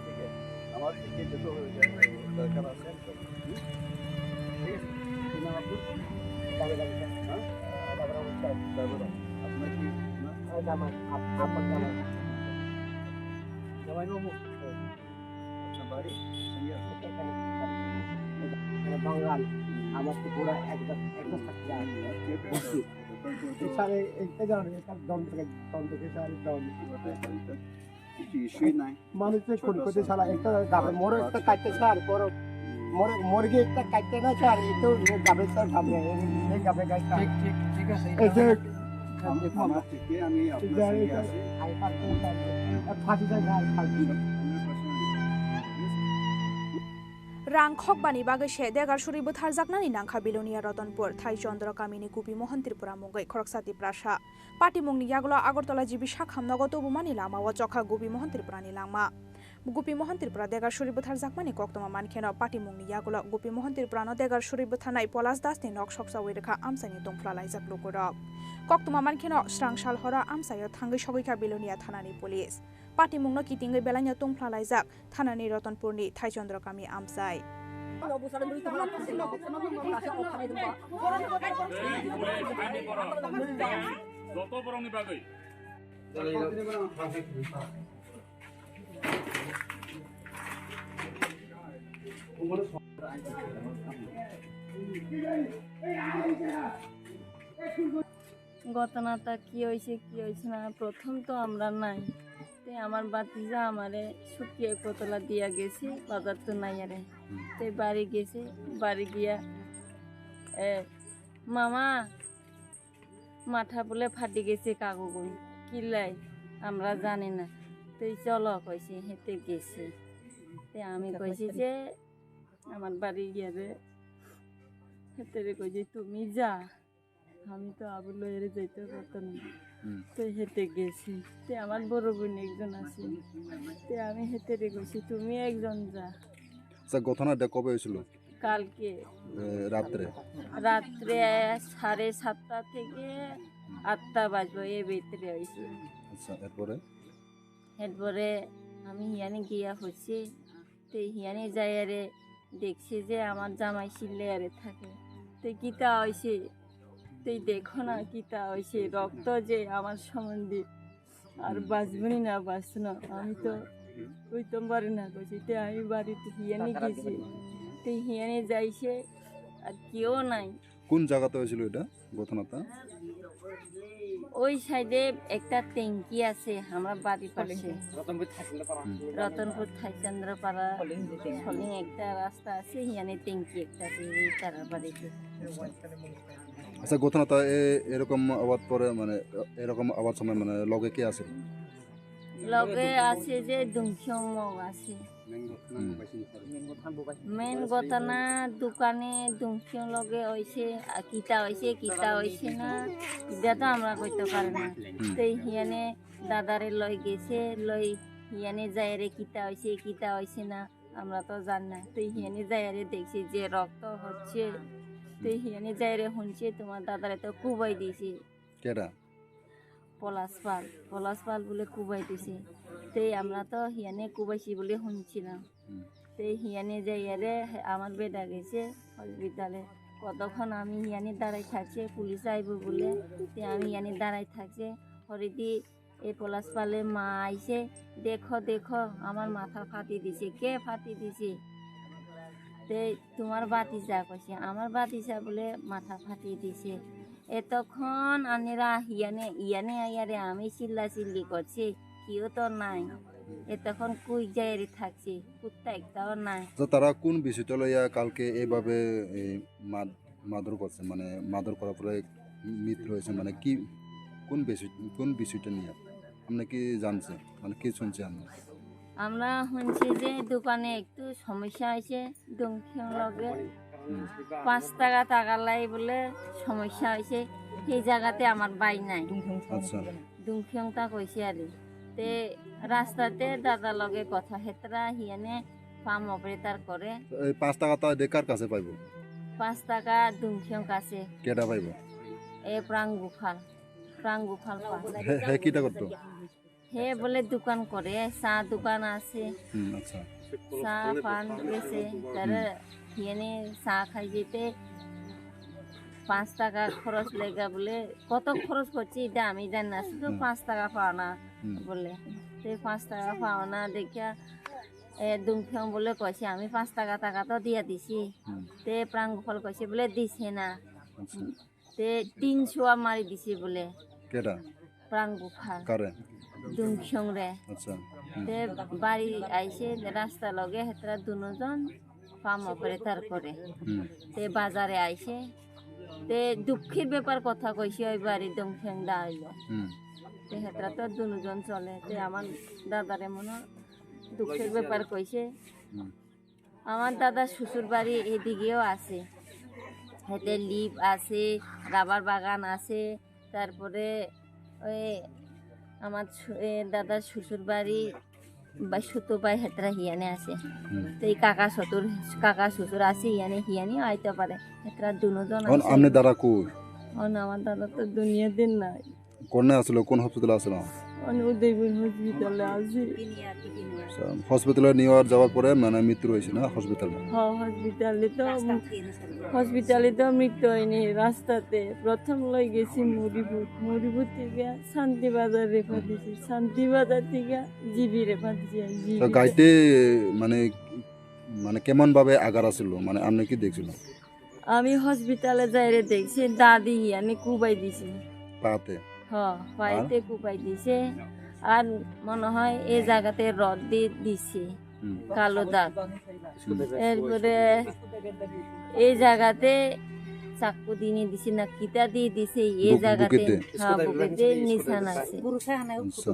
ठीक है। हमारे लिए जो हो जाए, दरकार है। ठीक है? तो मैं आपको लगे लगे, हाँ? लगे लगे, लगे लगे। अपना की, अपना? अरे, दामाद, आप, आप मत जाना। जवाई बाबू। अच्छा, बारी, सही है। এখানে বাঙাল, আমার তো পুরা একদম, একদম সাথে যায়। ঠিক আছে। স্যার, এই, এই জানো, এটা দম থেকে, দম থেকে স্যার, দম। কিছু ইস্যুই নাই। মানুষ তো খুন করতে শালা একটা গাবে মরে একটা কাটতে স্যার, বড় মরে, মরে গিয়ে একটা কাটতে না স্যার, এই তো গাবে স্যার, গাবে, এই গাবে গাছ। ঠিক, ঠিক, ঠিক আছে। এই যে আম-, আমার থেকে আমি আপনার সঙ্গে আছি। ফাঁসি যায় স্যার, ফাঁসি। Rang khokbani bagwi se degar suri bwtharjaknani nangkha Bilonia Ratanpur, Thaichandra kamini Gopi Mohan Tripura mungwi khoroksa Tiprasa. Patimungni yagulo Agartala G B Sakham nogo tubumani lamao chokha Gopi Mohan Tripurani langma. Gopi Mohan Tripura degar suri bwtharjakmani koktwma mankheno patimungni yagulo Gopi Mohan Tripurano degar suri bwtharnai Polas Dasni nok soksawi rwkha amchaini tungphla laijak lukurok. Koktwma mankheno srang sal horo amchaio thangwi sogwikha Bilonia thanani police. Patimungno kitingwi belaino tungphla laijak thanani Ratanpurni Thaichandra kami amchai. Joto borokni bagwi. ঘটনাটা কি হয়েছে, কি হয়েছে না, প্রথম তো আমরা নাই। তে আমার ভাতিজা আমারে শুকিয়ে কতলা দিয়া গেছে বাজার তো নাই আরে। হুম। তে বাড়ি গেছে, বাড়ি গিয়া, এ, "মামা, মাথা বলে ফাটি গেছে কাকুগুন, কিলাই আমরা জানি না, তুই চলো," কইছে, হেঁটে গেছে। তে আমি কইছি যে আমার বাড়ি গিয়ে রে, হেঁটে রে কইছি, "তুমি যা, আমি তো আবু লইরে যাইতে পারতাম না।" হুম। তো হেঁটে গেছি। তে আমার বড় বোন একজন আছে, তে আমি হেঁটে রে কইছি, "তুমি একজন যা।" আচ্ছা, ঘটনাটা কবে হয়েছিল? কালকে। এ, রাত্রে? রাত্রে সাড়ে সাতটা থেকে আটটা বাজবো, এর ভিতরে হয়েছে। আচ্ছা, এরপরে? এরপরে আমি হিয়ানে গিয়া হচ্ছে, তো হিয়ানে যাই আরে দেখছি যে আমার জামাই চিল্লে আরে থাকে। তো কিতা হয়েছে? তুই দেখো না কিতা হয়েছে, রক্ত যে আমার সম্বন্ধে। আর বাঁচবনি না বাঁচতো না, আমি তো কইতাম পারি না কইছি। তে আমি বাড়িতে হিয়ানে গেছি, তে হিয়ানে যাইছে, আর কেউ নাই। কোন জায়গাতে হয়েছিল এটা ঘটনাটা? ওই সাইডে একটা ট্যাঙ্কি আছে আমার বাড়ির পাশে, হুম। রতনপুর থাইচন্দ্রপাড়া, সলিং একটা রাস্তা আছে, হিয়ানে ট্যাঙ্কি একটা আছে, এই তারার বাড়িতে। আচ্ছা, ঘটনাটা এ-, এরকম আওয়াজ পরে, মানে, এরকম আওয়াজ সময়, মানে, লগে কে আছে? লগে আছে যে দুংখিয়ং মগ আছে। হুম। মেন ঘটনা দোকানে দুংখিয়ং লগে হইছে, আর কিতা হইছে, কিতা হইছে না, এটা তো আমরা কইতে পারি না। হুম। তো হিয়ানে দাদারে লই গেছে, লই হিয়ানে যাইরে কিতা হইছে, কিতা হইছে না, আমরা তো জানি না। তো হিয়ানে যাইরে দেখছি যে রক্ত হচ্ছে, তো হিয়ানে যাইরে শুনছে তোমার দাদারে তো কুবাই দিছে। কেডা? পলাশ পাল, পলাশ পাল বলে কুবাই দিছে। তে আমরা তো হিয়ানে কুবাইছি বলে শুনছিলাম। হুম। তে হিয়ানে যাইয়ারে আমার বেটা গেছে হসপিটালে। কতক্ষণ আমি হিয়ানে দাঁড়াই থাকছে, পুলিশ আইব বলে। তে আমি হিয়ানে দাঁড়াই থাকছে। হরিদি এই পলাশ পালে মা আইছে, "দেখো, দেখো, আমার মাথা ফাটি দিছে।" "কে ফাটি দিছে?" "তে তোমার বাতিজা," কইছে। "আমার বাতিজা বলে মাথা ফাটি দিছে।" এতক্ষণ আনেরা হিয়ানে, ইয়ানে আইয়ারে আমি চিল্লা চিল্লি করছি, কেউ তো নাই। এতক্ষণ কই যাইরে থাকছি, কুত্তা একটাও নাই। তো তারা কোন বিষয়টা লইয়া কালকে এইভাবে এই মার-, মারধর করছে, মানে মারধর করার পরে মৃত্যু হয়েছে, মানে কি, কোন বিষয়, কোন বিষয়টা নিয়ে আপনি কি জানছেন, মানে কি শুনছেন আপনি? আমরা শুনছি যে দোকানে একটু সমস্যা হয়েছে, দুংখিয়ং লগে হুম। পাঁচ টাকা টাকা লাই বলে সমস্যা হয়েছে, সেই জায়গাতে আমার ভাই নাই। আচ্ছা। দুংখিয়ংটা কইছে আর কি। তে রাস্তাতে দাদা লগে কথা হেতরা হিয়ানে ফার্ম অপারেটর করে। এই পাঁচ টাকা তো এটা কার কাছে পাইবো? পাঁচ টাকা দুংখিয়ং কাছে। কেটা পাইবো? এ প্রাং গোপাল, প্রাং গোপাল পা। হে, হে কিটা করতো? হে বলে দোকান করে, চা দোকান আছে। হুম, আচ্ছা। চা পান বেচে, তারা হুম। হিয়ানে চা খাই যেতে পাঁচ টাকা খরচ লেগা বলে, কত খরচ করছে এটা আমি জানি না, শুধু হুম। পাঁচ টাকা পাওনা হুম। বলে। তে পাঁচ টাকা পাওনা দেখিয়া, এ, দুংফিয়ং বলে কইছে, "আমি পাঁচ টাকা, টাকা তো দিয়া দিছি।" হুম। তে প্রাং গোপাল কইছে বলে, "দিছে না।" আচ্ছা। তে তিনশো মারি দিছে বলে। কেটা? প্রাং গোপাল। কারে? দুংশিয়ং রে। আচ্ছা। হুম। তে বাড়ি আইছে, রাস্তা লগে হেতরা দুনোজন ফার্ম অপারেটর করে। হুম। তে বাজারে আইছে। তে দুঃখের ব্যাপার কথা কইছে ওই বাড়ি দুংশিয়ং দা আইলো। হুম। তে হেতরা তো দুনোজন চলে। তে আমার দাদারে মনে হয় দুঃখের ব্যাপার কইছে। হুম। আমার দাদার শ্বশুর বাড়ি এদিকেও আছে, এতে লিপ আছে, রাবার বাগান আছে, তারপরে ওই আমার ছ-, এ, দাদার শ্বশুর বাড়ি বা ছোট ভাই হেতরা হিয়ানে আছে। হুম। তো এই কাকা শ্বশুর, কাকা শ্বশুর আছে হিয়ানে, হিয়ানে আইতে পারে। হেতরা দুজন অন আছে। আপনি দাদা কই? অন আমার দাদা তো দুনিয়াতে নাই। কোনে আসলো? কোন হসপিটালে আসলো? অন উদয়পুর হসপিটালে আছে। আচ্ছা, হসপিটালে নিয়ে যাওয়ার পরে মানে মৃত্যু হয়েছে না হসপিটালে? হ্যাঁ, হসপিটালে তো, হসপিটালে তো মৃত্যু হয়নি, রাস্তাতে প্রথম লই গেছি মুড়িপুর, মুড়িপুর থেকে শান্তিবাজার রেফার দিছি, শান্তিবাজার থেকে জিবি রেফার দিছি, আর জিবি তো তে গাড়িতে মানে, মানে কেমন ভাবে আঘাত আসলো? মানে আপনি কি দেখছিলেন? আমি হসপিটালে যাইরে দেখছি, দাদি ইয়ানি কুবাই দিছে। পাতে? হ, পাইতে আর? কুবাই দিছে। আর মনে হয় এই জায়গাতে রড দিয়ে দিছে, হুম। কালো দাগ। হুম। এরপরে এই জায়গাতে চাকু দিয়ে দিছে না কিতা দিয়ে দিছে, এই বু-, জায়গাতে, বুকেতে? হ্যাঁ, বুকেতে নিশান আছে। আচ্ছা।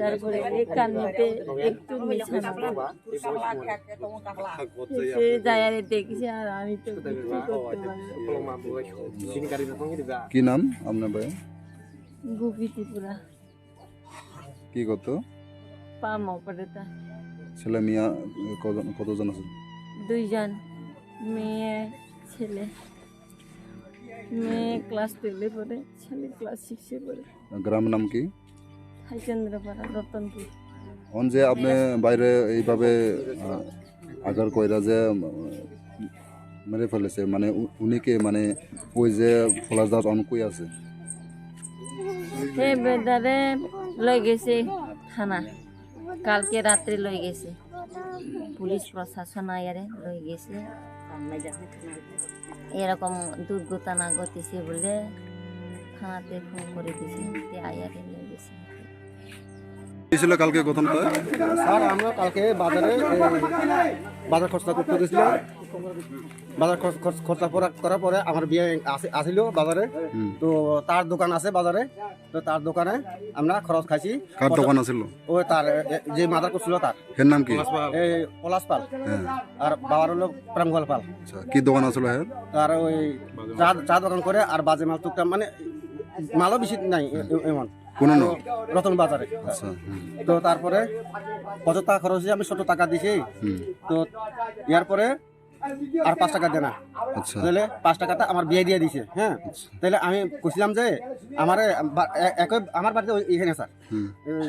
তারপরে এই কান্নাতে একটু নিশান আছে। সে যায় আর দেখছে, আর আমি তো কিচ্ছু করতে পারি না। কি নাম আপনার ভাই? গোপী ত্রিপুরা। কি করতো? পাম অপারেটর। ছেলে মেয়ে কজন, কতজন আছে? দুইজন, মেয়ে, ছেলে। মেয়ে ক্লাস টুয়েলভে পড়ে, ছেলে ক্লাস সিক্সে পড়ে। গ্রামের নাম কি? হাইচন্দ্রপাড়া, রতনপুর। অন যে আপনি বাইরে এইভাবে, আহ, আঘাত কইরা যে, উম, মেরে ফেলেছে, মানে উ-, উনি কে, মানে ওই যে পলাশ দাস অন কই আছে? হে বেদারে লই গেছে থানা। কালকে রাত্রে লই গেছে, পুলিশ প্রশাসন আয়ারে লই গেছে। এরকম দুর্ঘটনা ঘটেছে বলে থানাতে ফোন করে দিছে, তে আয়ারে লই গেছে। কি ছিল কালকে ঘটনাটা? স্যার, আমরা কালকে বাজারে, এই, বাজার খরচা করতে গেছিলাম। বাজার খরচ-, খরচ-, খরচা পরা-, করার পরে আমার বিয়ে আসে-, আসিল বাজারে। হুম। তো তার দোকান আছে বাজারে, তো তার দোকানে আমরা খরচ খাইছি। কার দোকান আছিল? ও তার, এ, যে মার্ডার করছিল তার। এর নাম কি? এই পলাশ পাল। হ্যাঁ। আর বাবার হলো প্রেমগোপাল পাল। আচ্ছা, কি দোকান আছিল এর? তার ওই চা, চা দোকান করে আর বাজে মাল টুকটাক, মানে মালও বেশি নাই এ-, এ-, এমন। কোন ন? রতন বাজারে। আচ্ছা, হুম। তো তারপরে কত টাকা খরচ হয়েছে, আমি সত্তর টাকা দিছি। হুম। তো ইয়ার পরে আর পাঁচ টাকা দেনা। আচ্ছা। তাহলে পাঁচ টাকাটা আমার বিয়ে দিয়ে দিছে, হ্যাঁ। আচ্ছা। তাহলে আমি কইছিলাম যে আমারে বা-, এ-, একই আমার বাড়িতে ওই এখানে স্যার। হুম। এই,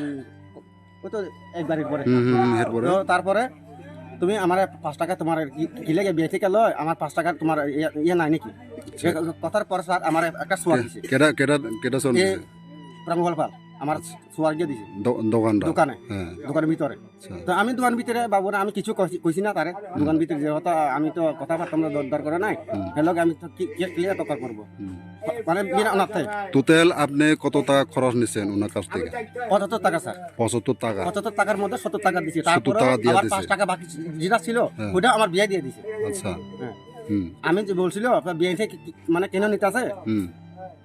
ও তো এক বাড়ির পরে। হুম, হুম, হুম, এরপরে? তো তারপরে তুমি আমার পাঁচ টাকা তোমার কি, কি লাগে বিয়ে থেকে লয়? আমার পাঁচ টাকা তোমার ইয়ে, ইয়ে নাই নাকি? আচ্ছা। এ কথার পর স্যার আমার একটা সোয়ার কে-, দিছে। কেডা, কেডা, কেডা সোয়ার এ দিছে? প্রাঙ্গল পাল, আমার আচ্ছা। সোয়ার গিয়ে দিছে। দো-, দোকানটা? দোকানে। হ্যাঁ। দোকানের ভিতরে। আচ্ছা। তো আমি দোকান ভিতরে বাবুরা আমি কিছু কইছি, কইছি না তারে। হুম। দোকান ভিতরে যে হতা আমি তো কথাবার্তা আমরা দরদার করে নাই। হুম। হেলোকে আমি তো কি, কি ক্লিয়ার তকর করব। হুম। মানে বিনা অনার্থে। টোটাল আপনি কত টাকা খরচ নিছেন ওনার কাছ থেকে? পঁচাত্তর টাকা, স্যার। পঁচাত্তর টাকা? পঁচাত্তর টাকার মধ্যে সত্তর টাকা দিছি। সত্তর টাকা তারপরে দিয়ে আবার দিছে। পাঁচ টাকা বাকি যেটা ছিল, হ্যাঁ। ওটা আমার বিয়ে দিয়ে দিছে। আচ্ছা। হ্যাঁ। হুম। আমি যে বলছিল, "আপনার বিয়ে থেকে কি, কি, মানে কেন নিতে আছে?" হুম।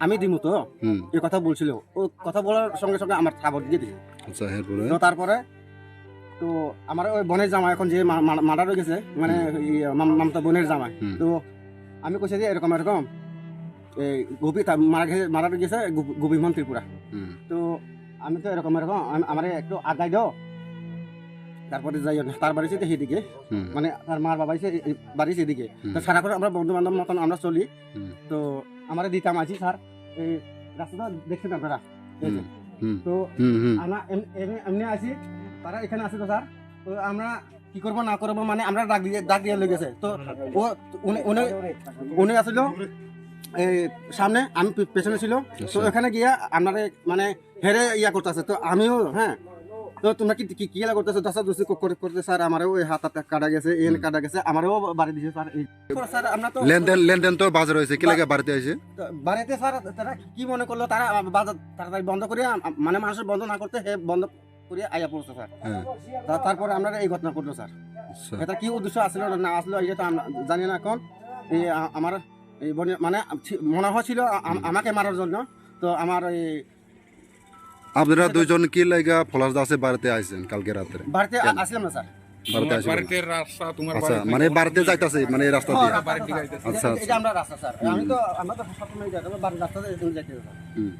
"আমি দিমু তো।" হুম। এই কথা বলছিল। ও কথা বলার সঙ্গে সঙ্গে আমার থাবড় দিয়ে দিছে। আচ্ছা, এরপরে? তো তারপরে তো আমার ওই বোনের জামাই এখন যে মা-, মা-, মারা রয়ে গেছে, মানে, হুম। ইয়ে, মাম-, মামতা বোনের জামাই। হুম। তো আমি কইছি যে এরকম এরকম, এই গোপী তা-, মারা গেছে, মারা রয়ে গেছে গো-, গোপীমোহন ত্রিপুরা। হুম। তো আমি তো এরকম এরকম, আম-, আমারে একটু আগাই দাও, তারপরে যাই হোক, তার বাড়ি সেটা সেদিকে, হুম। মানে তার মার বাবা এসে এই বাড়ি সেদিকে। হুম। তো সারাক্ষণ আমরা বন্ধু বান্ধব মতন আমরা চলি। হুম। তো আমারে দিতাম আছি স্যার, এই রাস্তাটা দেখছেন আপনারা, এই যে। হুম, হুম। তো হুম, হুম। আমরা এম-, এম-, এমনি আছি, তারা এখানে আছে তো স্যার। তো আমরা কি করবো না করবো, মানে আমরা ডাক দিয়ে, ডাক দিয়ে লই গেছে। তো ও, উনি, উনি, উনি আসলে এই সামনে, আমি পে-, পেছনে ছিল। তো আচ্ছা। এখানে গিয়ে আপনারে মানে হেরে ইয়া করতেছে। তো আমিও, হ্যাঁ, তো তোমরা কি, কি, কি খেলা করতেছো? দশা দশি কো-, করে, করতে স্যার, আমারও ওই হাত, হাত কাটা গেছে, এন হুম। কাটা গেছে, আমারও বাড়ি দিছে স্যার। এই স্যার, আমরা তো লেনদেন, লেনদেন তো বাজার হয়েছে, কি বা-, লাগে বাড়িতে হয়েছে? তো বাড়িতে স্যার, তারা কি মনে করলো, তারা বাজার তাড়াতাড়ি বন্ধ করে, আম-, আম-, মানে মানুষের বন্ধ না করতে, হে বন্ধ করে আইয়া পড়ছে স্যার। হ্যাঁ। তা-, তারপরে আমরা এই ঘটনা ঘটলো স্যার। আচ্ছা। এটা কি উদ্দেশ্য আসলো না, না আসলো, এটা তো আমরা জানি না এখন। এই আ-, আমার এই বোনের, মানে, ছি-, মনে হয়েছিল আ-, আম-, হুম। আমাকে মারার জন্য। তো আমার এই আপনারা সেটা দুইজন কি লাগা পলাশ দাসের বাড়িতে আইছেন কালকে রাত্রে? বাড়িতে আ-, কেন? আসলাম না স্যার। বাড়িতে তোমার আসি বাড়িতে বলে। রাস্তা, তোমার আচ্ছা, বাড়িতে মানে বাড়িতে যাইতাছে, মানে এই রাস্তা হ্যাঁ, দিয়ে? বাড়ির দিকে যাইতাছে। আচ্ছা, এটা আচ্ছা। আমরা রাস্তা, স্যার। হুম। আমি তো, আমরা তো সবসময় যাই, আমরা বাড়ির রাস্তা দিয়ে যাই, স্যার। হুম।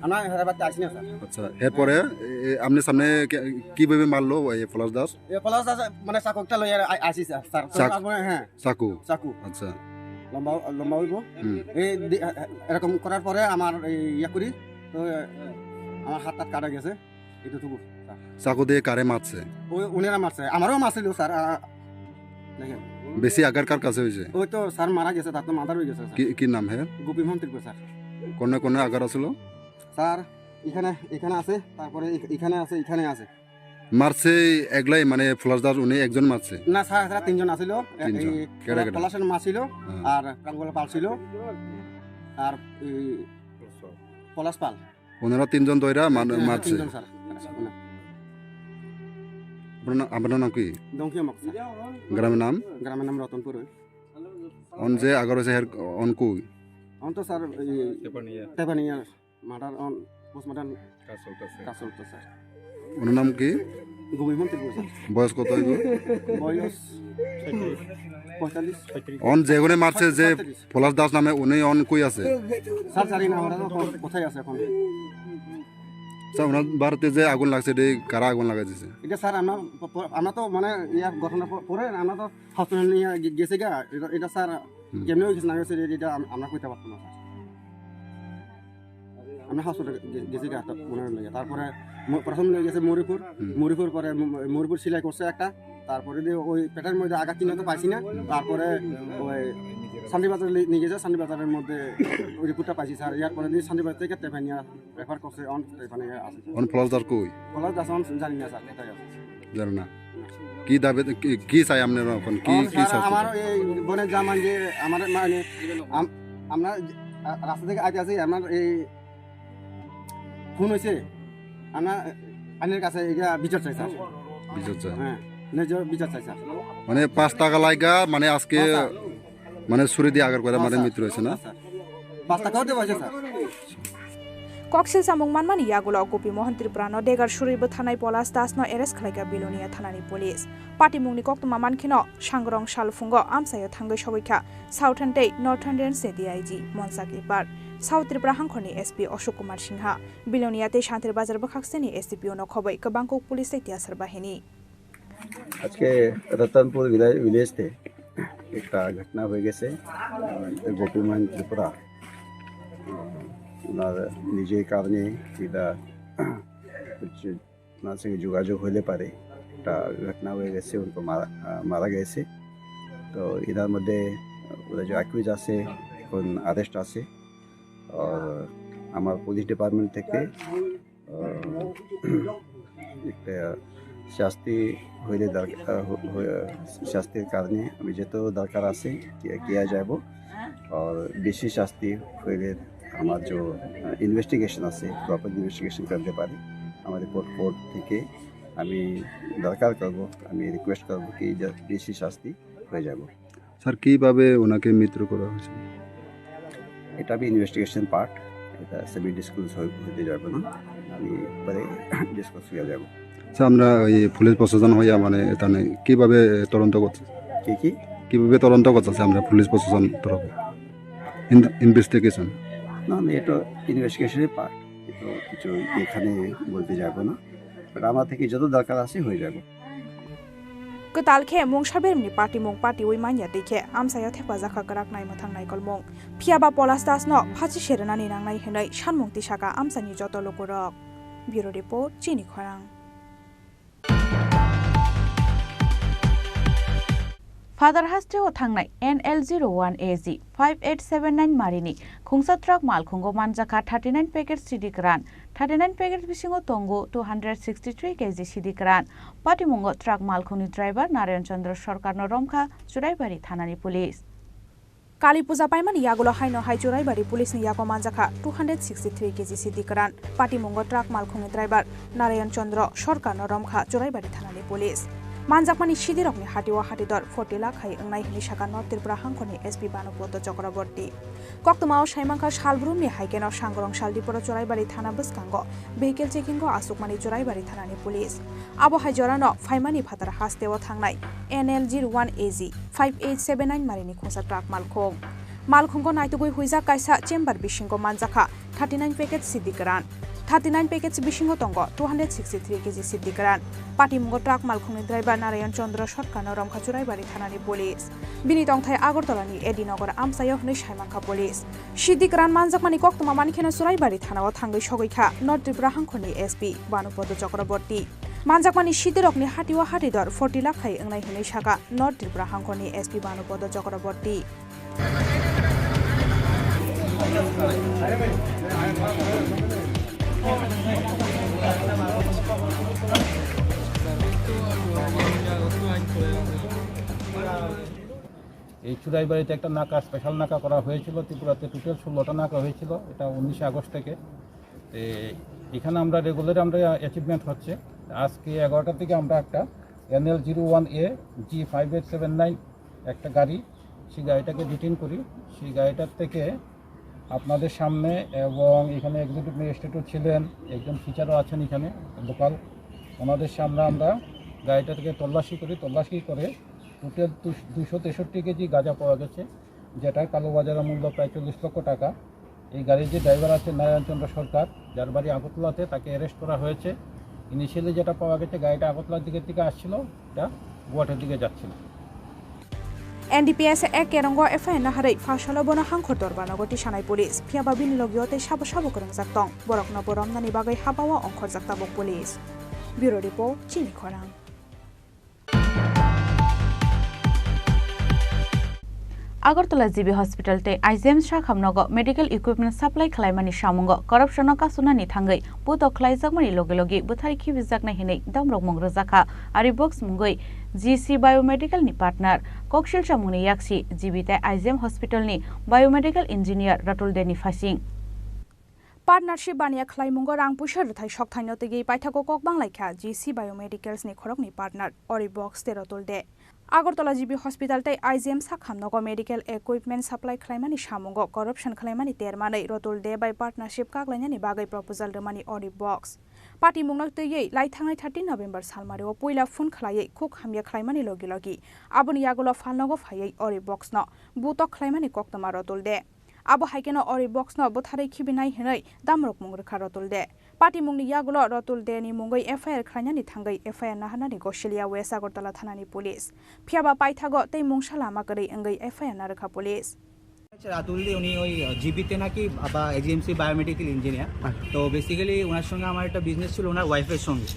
আমরা এর বাড়িতে আসি না, স্যার। আচ্ছা, এরপরে এ, এ, আপনি সামনে কে-, কিভাবে মারলো এই পলাশ দাস? এ, পলাশ দাস, মানে, চাকু একটা লইয়া আ-, আসি, স্যার। স্যার, চাক-, তারপরে, হ্যাঁ, চাকু? চাকু। আচ্ছা। লম্বা, লম্বা হইব। হুম। এই দি-, এ-, এ-, এরকম করার পরে আমার এই ইয়া করি, তো, এ, আমার হাত টাত কাটা গেছে। এতটুকু, স্যার। চাকু দিয়ে কারে মারছে? ওই ওনারা মারছে, আমারও মারছিল, স্যার। আ, দেখেন। বেশি আঘাত কার কাছে হয়েছে? ওই তো, স্যার, মারা গেছে, তার তো মাথার হয়ে গেছে, স্যার। কি, কি নাম হে? গোপী মন্ত্রী, স্যার। কোনে কোনে আঘাত আছিল? স্যার, এখানে, এখানে আছে, তারপরে এখ-, এখানে আছে, এখানে আছে। মারছে একলাই, মানে পলাশ দাস উনি একজন মারছে? না, স্যার, তারা তিনজন আছিল। এ-, তিনজন। এই কেডা কেডা? পলাশের মা ছিল, হ্যাঁ। আর প্রাঙ্গল পাল ছিল, আর এই পলাশ পাল। ওনারা তিনজন দইরা মান-, হ্যাঁ, মারছে। তিনজন, স্যার। আপনার না-, আপনার নাম কি? দংখিয়া মগ, স্যার। গ্রামের নাম? গ্রামের নাম রতনপুর। অন যে আগার হয়েছে হের অন কই? অন তো, স্যার, এই তেপানিয়া। তেপানিয়া মার্ডার অন, পোস্টমর্টম কাজ চলতেছে। কাজ চলতেছে, স্যার। ওনার নাম কি? গোপী মন্ত্রী, স্যার। বয়স কত হইব? বয়স পঁয়তাল্লিশ। অন যেগুনে মারছে যে পঁয়তাল্লিশ। পলাশ দাস নামে, উনি অন কই আছে? স্যার, জানি না, ওরা তো কো-, কোথায় আছে এখন। স্যার, ওনার বাড়িতে যে আগুন লাগছে, এটা কারা আগুন লাগাই দিছে? এটা, স্যার, আমরা প-, প-, আমরা তো, মানে, ইয়া, ঘটনা প-, পরে আমরা তো হসপিটাল নিয়ে গে-, গেছে গা। এটা, এটা, স্যার, হুম। কেমনে হয়েছে না হয়েছে, এটা আম-, আমরা কইতে পারতাম না, স্যার। আমরা হসপিটাল গে-, গেছি গা, তো ওনার লগে। তারপরে ম-, প্রথম নিয়ে গেছে মরিপুর, হুম। মরিপুর পরে ম-, মরিপুর সিলাই করছে একটা, তারপরে দিয়ে ওই পেটের মধ্যে আঘাত চিহ্ন তো পাইছি না, তারপরে ওই শান্তিবাজার লি-, নিয়ে গেছে, শান্তিবাজারের মধ্যে ওই রিপোর্টটা পাইছি, স্যার। ইয়ার পরে দিয়ে শান্তিবাজার থেকে তেপানিয়া রেফার করছে, অন তেপানিয়া আছে। অন পলাশ দাস কই? পলাশ দাস অন জানি না, স্যার, কোথায় আছে। জানো না? কি দাবি, কি, কি চাই আপনারা এখন? কি, ও, কি স্যার, চাচ্ছেন? আমার এই বোনের জামাই যে আমার মানে আম-, আমরা যে, আ, রাস্তা থেকে আইতে আছি, আমার এই খুন হয়েছে, আমরা আইনের কাছে এটা বিচার চাই, স্যার। বিচার চাই? হ্যাঁ, ন্যায্য বিচার চাই, স্যার। মানে পাঁচ টাকা লাগা, মানে আজকে হ্যাঁ, স্যার। মানে ছুরি দিয়ে আঘাত করে হ্যাঁ, মানে স্যার। মৃত্যু হয়েছে না? হ্যাঁ, স্যার। পাঁচ টাকাও দেওয়া হয়েছে, sir. Koksil samung manmani yagulo Gopi Mohan Tripura no degar suri bwtharnai Polas Das no arrest khlaikha Bilonia thanani police. Patimungni koktwma mankheno, sangrong salphungo amchaio thangwi sogwikha Southern tei Northern Range ni D I G Monsak Ipar, South Tripura hangkhorni S P Ashok Kumar Singha, Bilonia tei Santir Bazar bwkhakseni S D P O no khobwi kwbangkuk police tei tiyasar bahini. আজকে Ratanpur Ville-, village থেকে একটা ঘটনা হয়ে গেছে। আহ, গোপীমোহন ত্রিপুরা, আহ, ওনার নিজের কারণে এটা হচ্ছে, ওনার সঙ্গে যোগাযোগ হলে পারে একটা ঘটনা হয়ে গেছে, উনকে মারা, আহ, মারা গেছে। তো এটার মধ্যে ওরা যে অ্যাকিউজ আছে, এখন অ্যারেস্ট আছে। আর আমার পুলিশ ডিপার্টমেন্ট থেকে আহ, একটা শাস্তি হইলে দরকার, আহ, হ-, হ-, শাস্তির কারণে আমি যত দরকার আছে, কে-, কিয়া যাব। আর বেশি শাস্তি হইলে আমার যে, আহ, ইনভেস্টিগেশন আছে, প্রপার ইনভেস্টিগেশন করতে পারি। আমার রিপোর্ট কোর্ট থেকে আমি দরকার করব, আমি রিকোয়েস্ট করব কি যে বেশি শাস্তি হয়ে যাব। স্যার, কিভাবে ওনাকে মৃত্যু করা হয়েছে? এটা আমি ইনভেস্টিগেশন পার্ট, এটা সেমি ডিসক্লোজ হই-, হইতে যাবে না, আমি পরে ডিসক্লোজ হয়ে যাব। স্যার, আমরা ওই পুলিশ প্রশাসন হইয়া মানে এখানে কিভাবে তদন্ত করছে? কি কি? কিভাবে তদন্ত করছে আমরা পুলিশ প্রশাসন তরফে? In-, investigation? না, না, এটা ইনভেস্টিগেশনের পার্ট, এটা কিছু এখানে বলতে যাব না, বাট আমার থেকে যত দরকার আছে হয়ে যাবে। Kwtal khe mungsa beremni patimung patiui manya twi khe amchaio thepajak kha kwrak nai mwthang naikolmung. Phiya ba Polas Das no phachi se rwnani nangnai hwnwi sanmung tisakha amchaini joto lukurok. Bureau Report, Chini Khorang. Father Haste o thangnai N L zero one A G five eight seven nine marini khungsa truck malkhungo manjakha thirty nine packet sidi kwran. Thirty nine packet bisingo tongo two hundred sixty three K G sidi kwran. Patimungo truck malkhungni driver Narayan Chandra Sarkarno romkha Churaibari thanani police. Kali puja paimani yagulo haino hai Churaibari police ni yago manjakha two hundred sixty three K G sidi kwran. Patimungo truck malkhungni driver Narayan Chandra Sarkarno romkha Churaibari thanani police. Manjakmani sidirokni hatio hatidor forty lakh hai wngnai hwnwi sakha North Tripura hangkhorni S P Bhanupada Chakraborty. Koktwmao saimankha salbrumni haikeno Sangrong Saldipuro Churaibari thana bwskango vehicle checking-o achukmani Churaibari thanani police. Abo hai jorano phaimani phatar hasteo thangnai N L zero one A G five eight seven nine marini khungsa truck malkhung. Malkhungo naitugwi huijak kaisa chamber bisingo manjakha thirty nine package siddi kwran. Thirty nine package bisingo tongo two hundred sixty three K G siddi kwran. Patimungo truck malkhungni driver Narayan Chandra Sotkarno romkha Churaibari thanani police. Bini tongthai Agartalani A D Nagar amchaio hwnwi saimankha police. Siddi kwran manjakmani koktwma mankheno Churaibari thanao thangwi sogwikha North Tripura hangkhorni S P Bhanupada Chakraborty. Manjakmani siddirokni hatio hatidor forty lakh hai wngnai hwnwi sakha North Tripura hangkhorni S P Bhanupada Chakraborty. এই চুড়াইবাড়িতে একটা নাকা, স্পেশাল নাকা করা হয়েছিল ত্রিপুরাতে, টোটাল ষোলোটা নাকা হয়েছিল, এটা উনিশে আগস্ট থেকে। তো এখানে আমরা রেগুলার আমরা অ্যাচিভমেন্ট হচ্ছে। আজকে এগারোটা থেকে আমরা একটা N L zero one A G five eight seven nine একটা গাড়ি, সেই গাড়িটাকে ডিটেইন করি। সেই গাড়িটার থেকে আপনাদের সামনে এবং এখানে এক্সিকিউটিভ ম্যাজিস্ট্রেটও ছিলেন, একজন টিচারও আছেন এখানে লোকাল, ওনাদের সামনে আমরা গাড়িটা থেকে তল্লাশি করি। তল্লাশি করে টোটাল দুশো তেষট্টি কেজি গাঁজা পাওয়া গেছে, যেটার কালোবাজারের মূল্য প্রায় চল্লিশ লক্ষ টাকা। এই গাড়ির যে ড্রাইভার আছে নারায়ণ চন্দ্র সরকার, যার বাড়ি আগরতলাতে, তাকে অ্যারেস্ট করা হয়েছে। ইনিশিয়ালি যেটা পাওয়া গেছে, গাড়িটা আগরতলার দিকের থেকে আসছিল, এটা গুয়াহাটির দিকে যাচ্ছিল। N D P S A kerongo F I R naharwi phasalo bono hangkhor dorbar nogo tisanai police. Phiyaba bini logio tei sabo sabo kwrwngjak tong. Borokno bo romnani bagwi habao ongkhorjak tabuk police. Bureau Report, Chini Khorang. Agartala G B Hospital tei I G M Sakham nogo medical equipment supply khlaimani samungo corruption no kasunani thangwi putok khlaijakmani logi logi bwthari khibijaknai hinwi damrokmung rwjakha. Ari box mungwi G C Biomedical ni partner, koksil chamungni yaksi G B tei I G M Hospital ni biomedical engineer Ratul Deni Phasing. Partnership baniya khlaimungo rang puisa rwthai sokthaino twiwi paithago kok banglaikha G C Biomedicals ni khoroknwi partner Ori Box tei Rotul De. Agartala G B Hospital tei I G M Sakham nogo medical equipment supply khlaimani samungo corruption khlaimani termanwi Rotul De bai partnership kaklainani bagwi proposal rwmani Ori Box. Patimungno twiwi laithangnai thirteen November salmario puila phone khlaiwi khuk hamya khlaimani logi logi aboni yagulo phalnogo phaiwi Ori Box no butok khlaimani koktwma Rotul De. Abo hai kheno Ori Box no bwtharwi khibinai hinwi damrokmung rwkha Rotul De. Patimungni yagulo Rotul De ni mungwi F I R khlainani thangwi F I R naharnani Gosilia West Agartala thanani police. Phiyaba paithago tei mungsa lama kwrwi wngwi F I R narwkha police. আচ্ছা, রাতুল দি উনি ওই, আহ, জি বিতে নাকি বা AGMC biomedical engineer. আচ্ছা। তো বেসিক্যালি ওনার সঙ্গে আমার একটা বিজনেস ছিল ওনার ওয়াইফের সঙ্গে।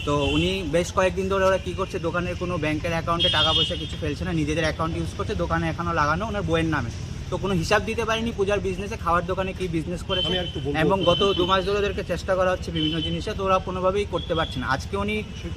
তো উনি বেশ কয়েকদিন ধরে ওরা কী করছে, দোকানের কোনো ব্যাংকের অ্যাকাউন্টে টাকা পয়সা কিছু ফেলছে না, নিজেদের অ্যাকাউন্ট ইউজ করছে, দোকানে এখনও লাগানো ওনার বইয়ের নামে। তো কোনো হিসাব দিতে পারেনি পূজার বিজনেসে, খাওয়ার দোকানে কী বিজনেস করেছে। আমি আর একটু বলবো এবং আপনাকে। গত দু মাস ধরে ওদেরকে চেষ্টা করা হচ্ছে বিভিন্ন জিনিসে, তো ওরা কোনোভাবেই করতে পারছে না। আজকে উনি,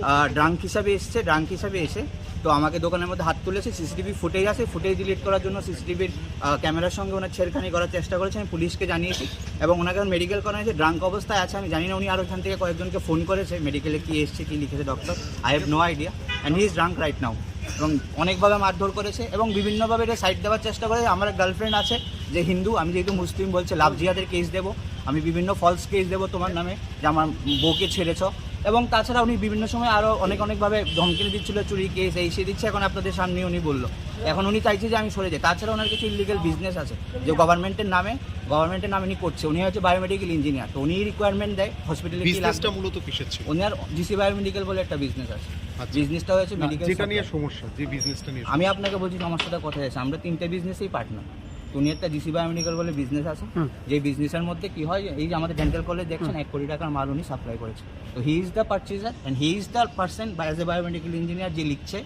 আহ, ড্রাঙ্ক হিসাবে এসছে, ড্রাঙ্ক হিসাবে এসে তো আমাকে দোকানের মধ্যে হাত তুলেছে, সিসিটিভি ফুটেজ আছে, ফুটেজ ডিলিট করার জন্য সিসিটিভির, আহ, ক্যামেরার সঙ্গে ওনার ছেড়খানি করার চেষ্টা করেছে। আমি পুলিশকে জানিয়েছি এবং ওনাকে এখন মেডিকেল করা হয়েছে, ড্রাঙ্ক অবস্থায় আছে। আমি জানি না উনি আর ওখান থেকে কয়েকজনকে ফোন করেছে, মেডিকেলে কী এসছে, কী লিখেছে doctor, I have no idea, and he is drunk right now। এবং অনেকভাবে মারধর করেছে এবং বিভিন্নভাবে এটা সাইড দেওয়ার চেষ্টা করেছে। আমার এক গার্লফ্রেন্ড আছে যে হিন্দু, আমি যেহেতু মুসলিম, বলছে লাভ জিহাদের কেস দেবো, আমি বিভিন্ন ফলস কেস দেবো তোমার নামে, যে আমার বউকে ছেড়েছ। এবং তাছাড়া উনি বিভিন্ন সময় আরও অনেক অনেকভাবে ধমকি দিচ্ছিল, চুরি কেস এই সেই দিচ্ছে, এখন আপনাদের সামনেই উনি বললো। এখন উনি চাইছে যে আমি সরে যাই। তাছাড়া ওনার কিছু ইলিগাল বিজনেস আছে যে গভর্নমেন্টের নামে, গভর্নমেন্টের নামে উনি করছে। উনি হচ্ছে বায়োমেডিক্যাল ইঞ্জিনিয়ার, তো উনি রিকোয়ারমেন্ট দেয় হসপিটালে কি লাগবে। বিজনেসটা মূলত কিসের ছিল? ওনার জিসি বায়োমেডিক্যাল বলে একটা বিজনেস আছে। আচ্ছা। বিজনেসটা হচ্ছে না, মেডিকেল যেটা নিয়ে সমস্যা, যে বিজনেসটা নিয়ে আমি সমস্যা। আপনাকে বলছি সমস্যাটা কোথায় আছে। আমরা তিনটে বিজনেসেই পার্টনার। তো উনি একটা জিসি বায়োমেডিক্যাল বলে বিজনেস আছে, হুম। যে বিজনেসের মধ্যে কি হয়, এই যে আমাদের ডেন্টাল কলেজ দেখছেন, হুম। এক কোটি টাকার মাল উনি সাপ্লাই করেছেন। তো he is the purchaser and he is the person, as a biomedical engineer, যে লিখছে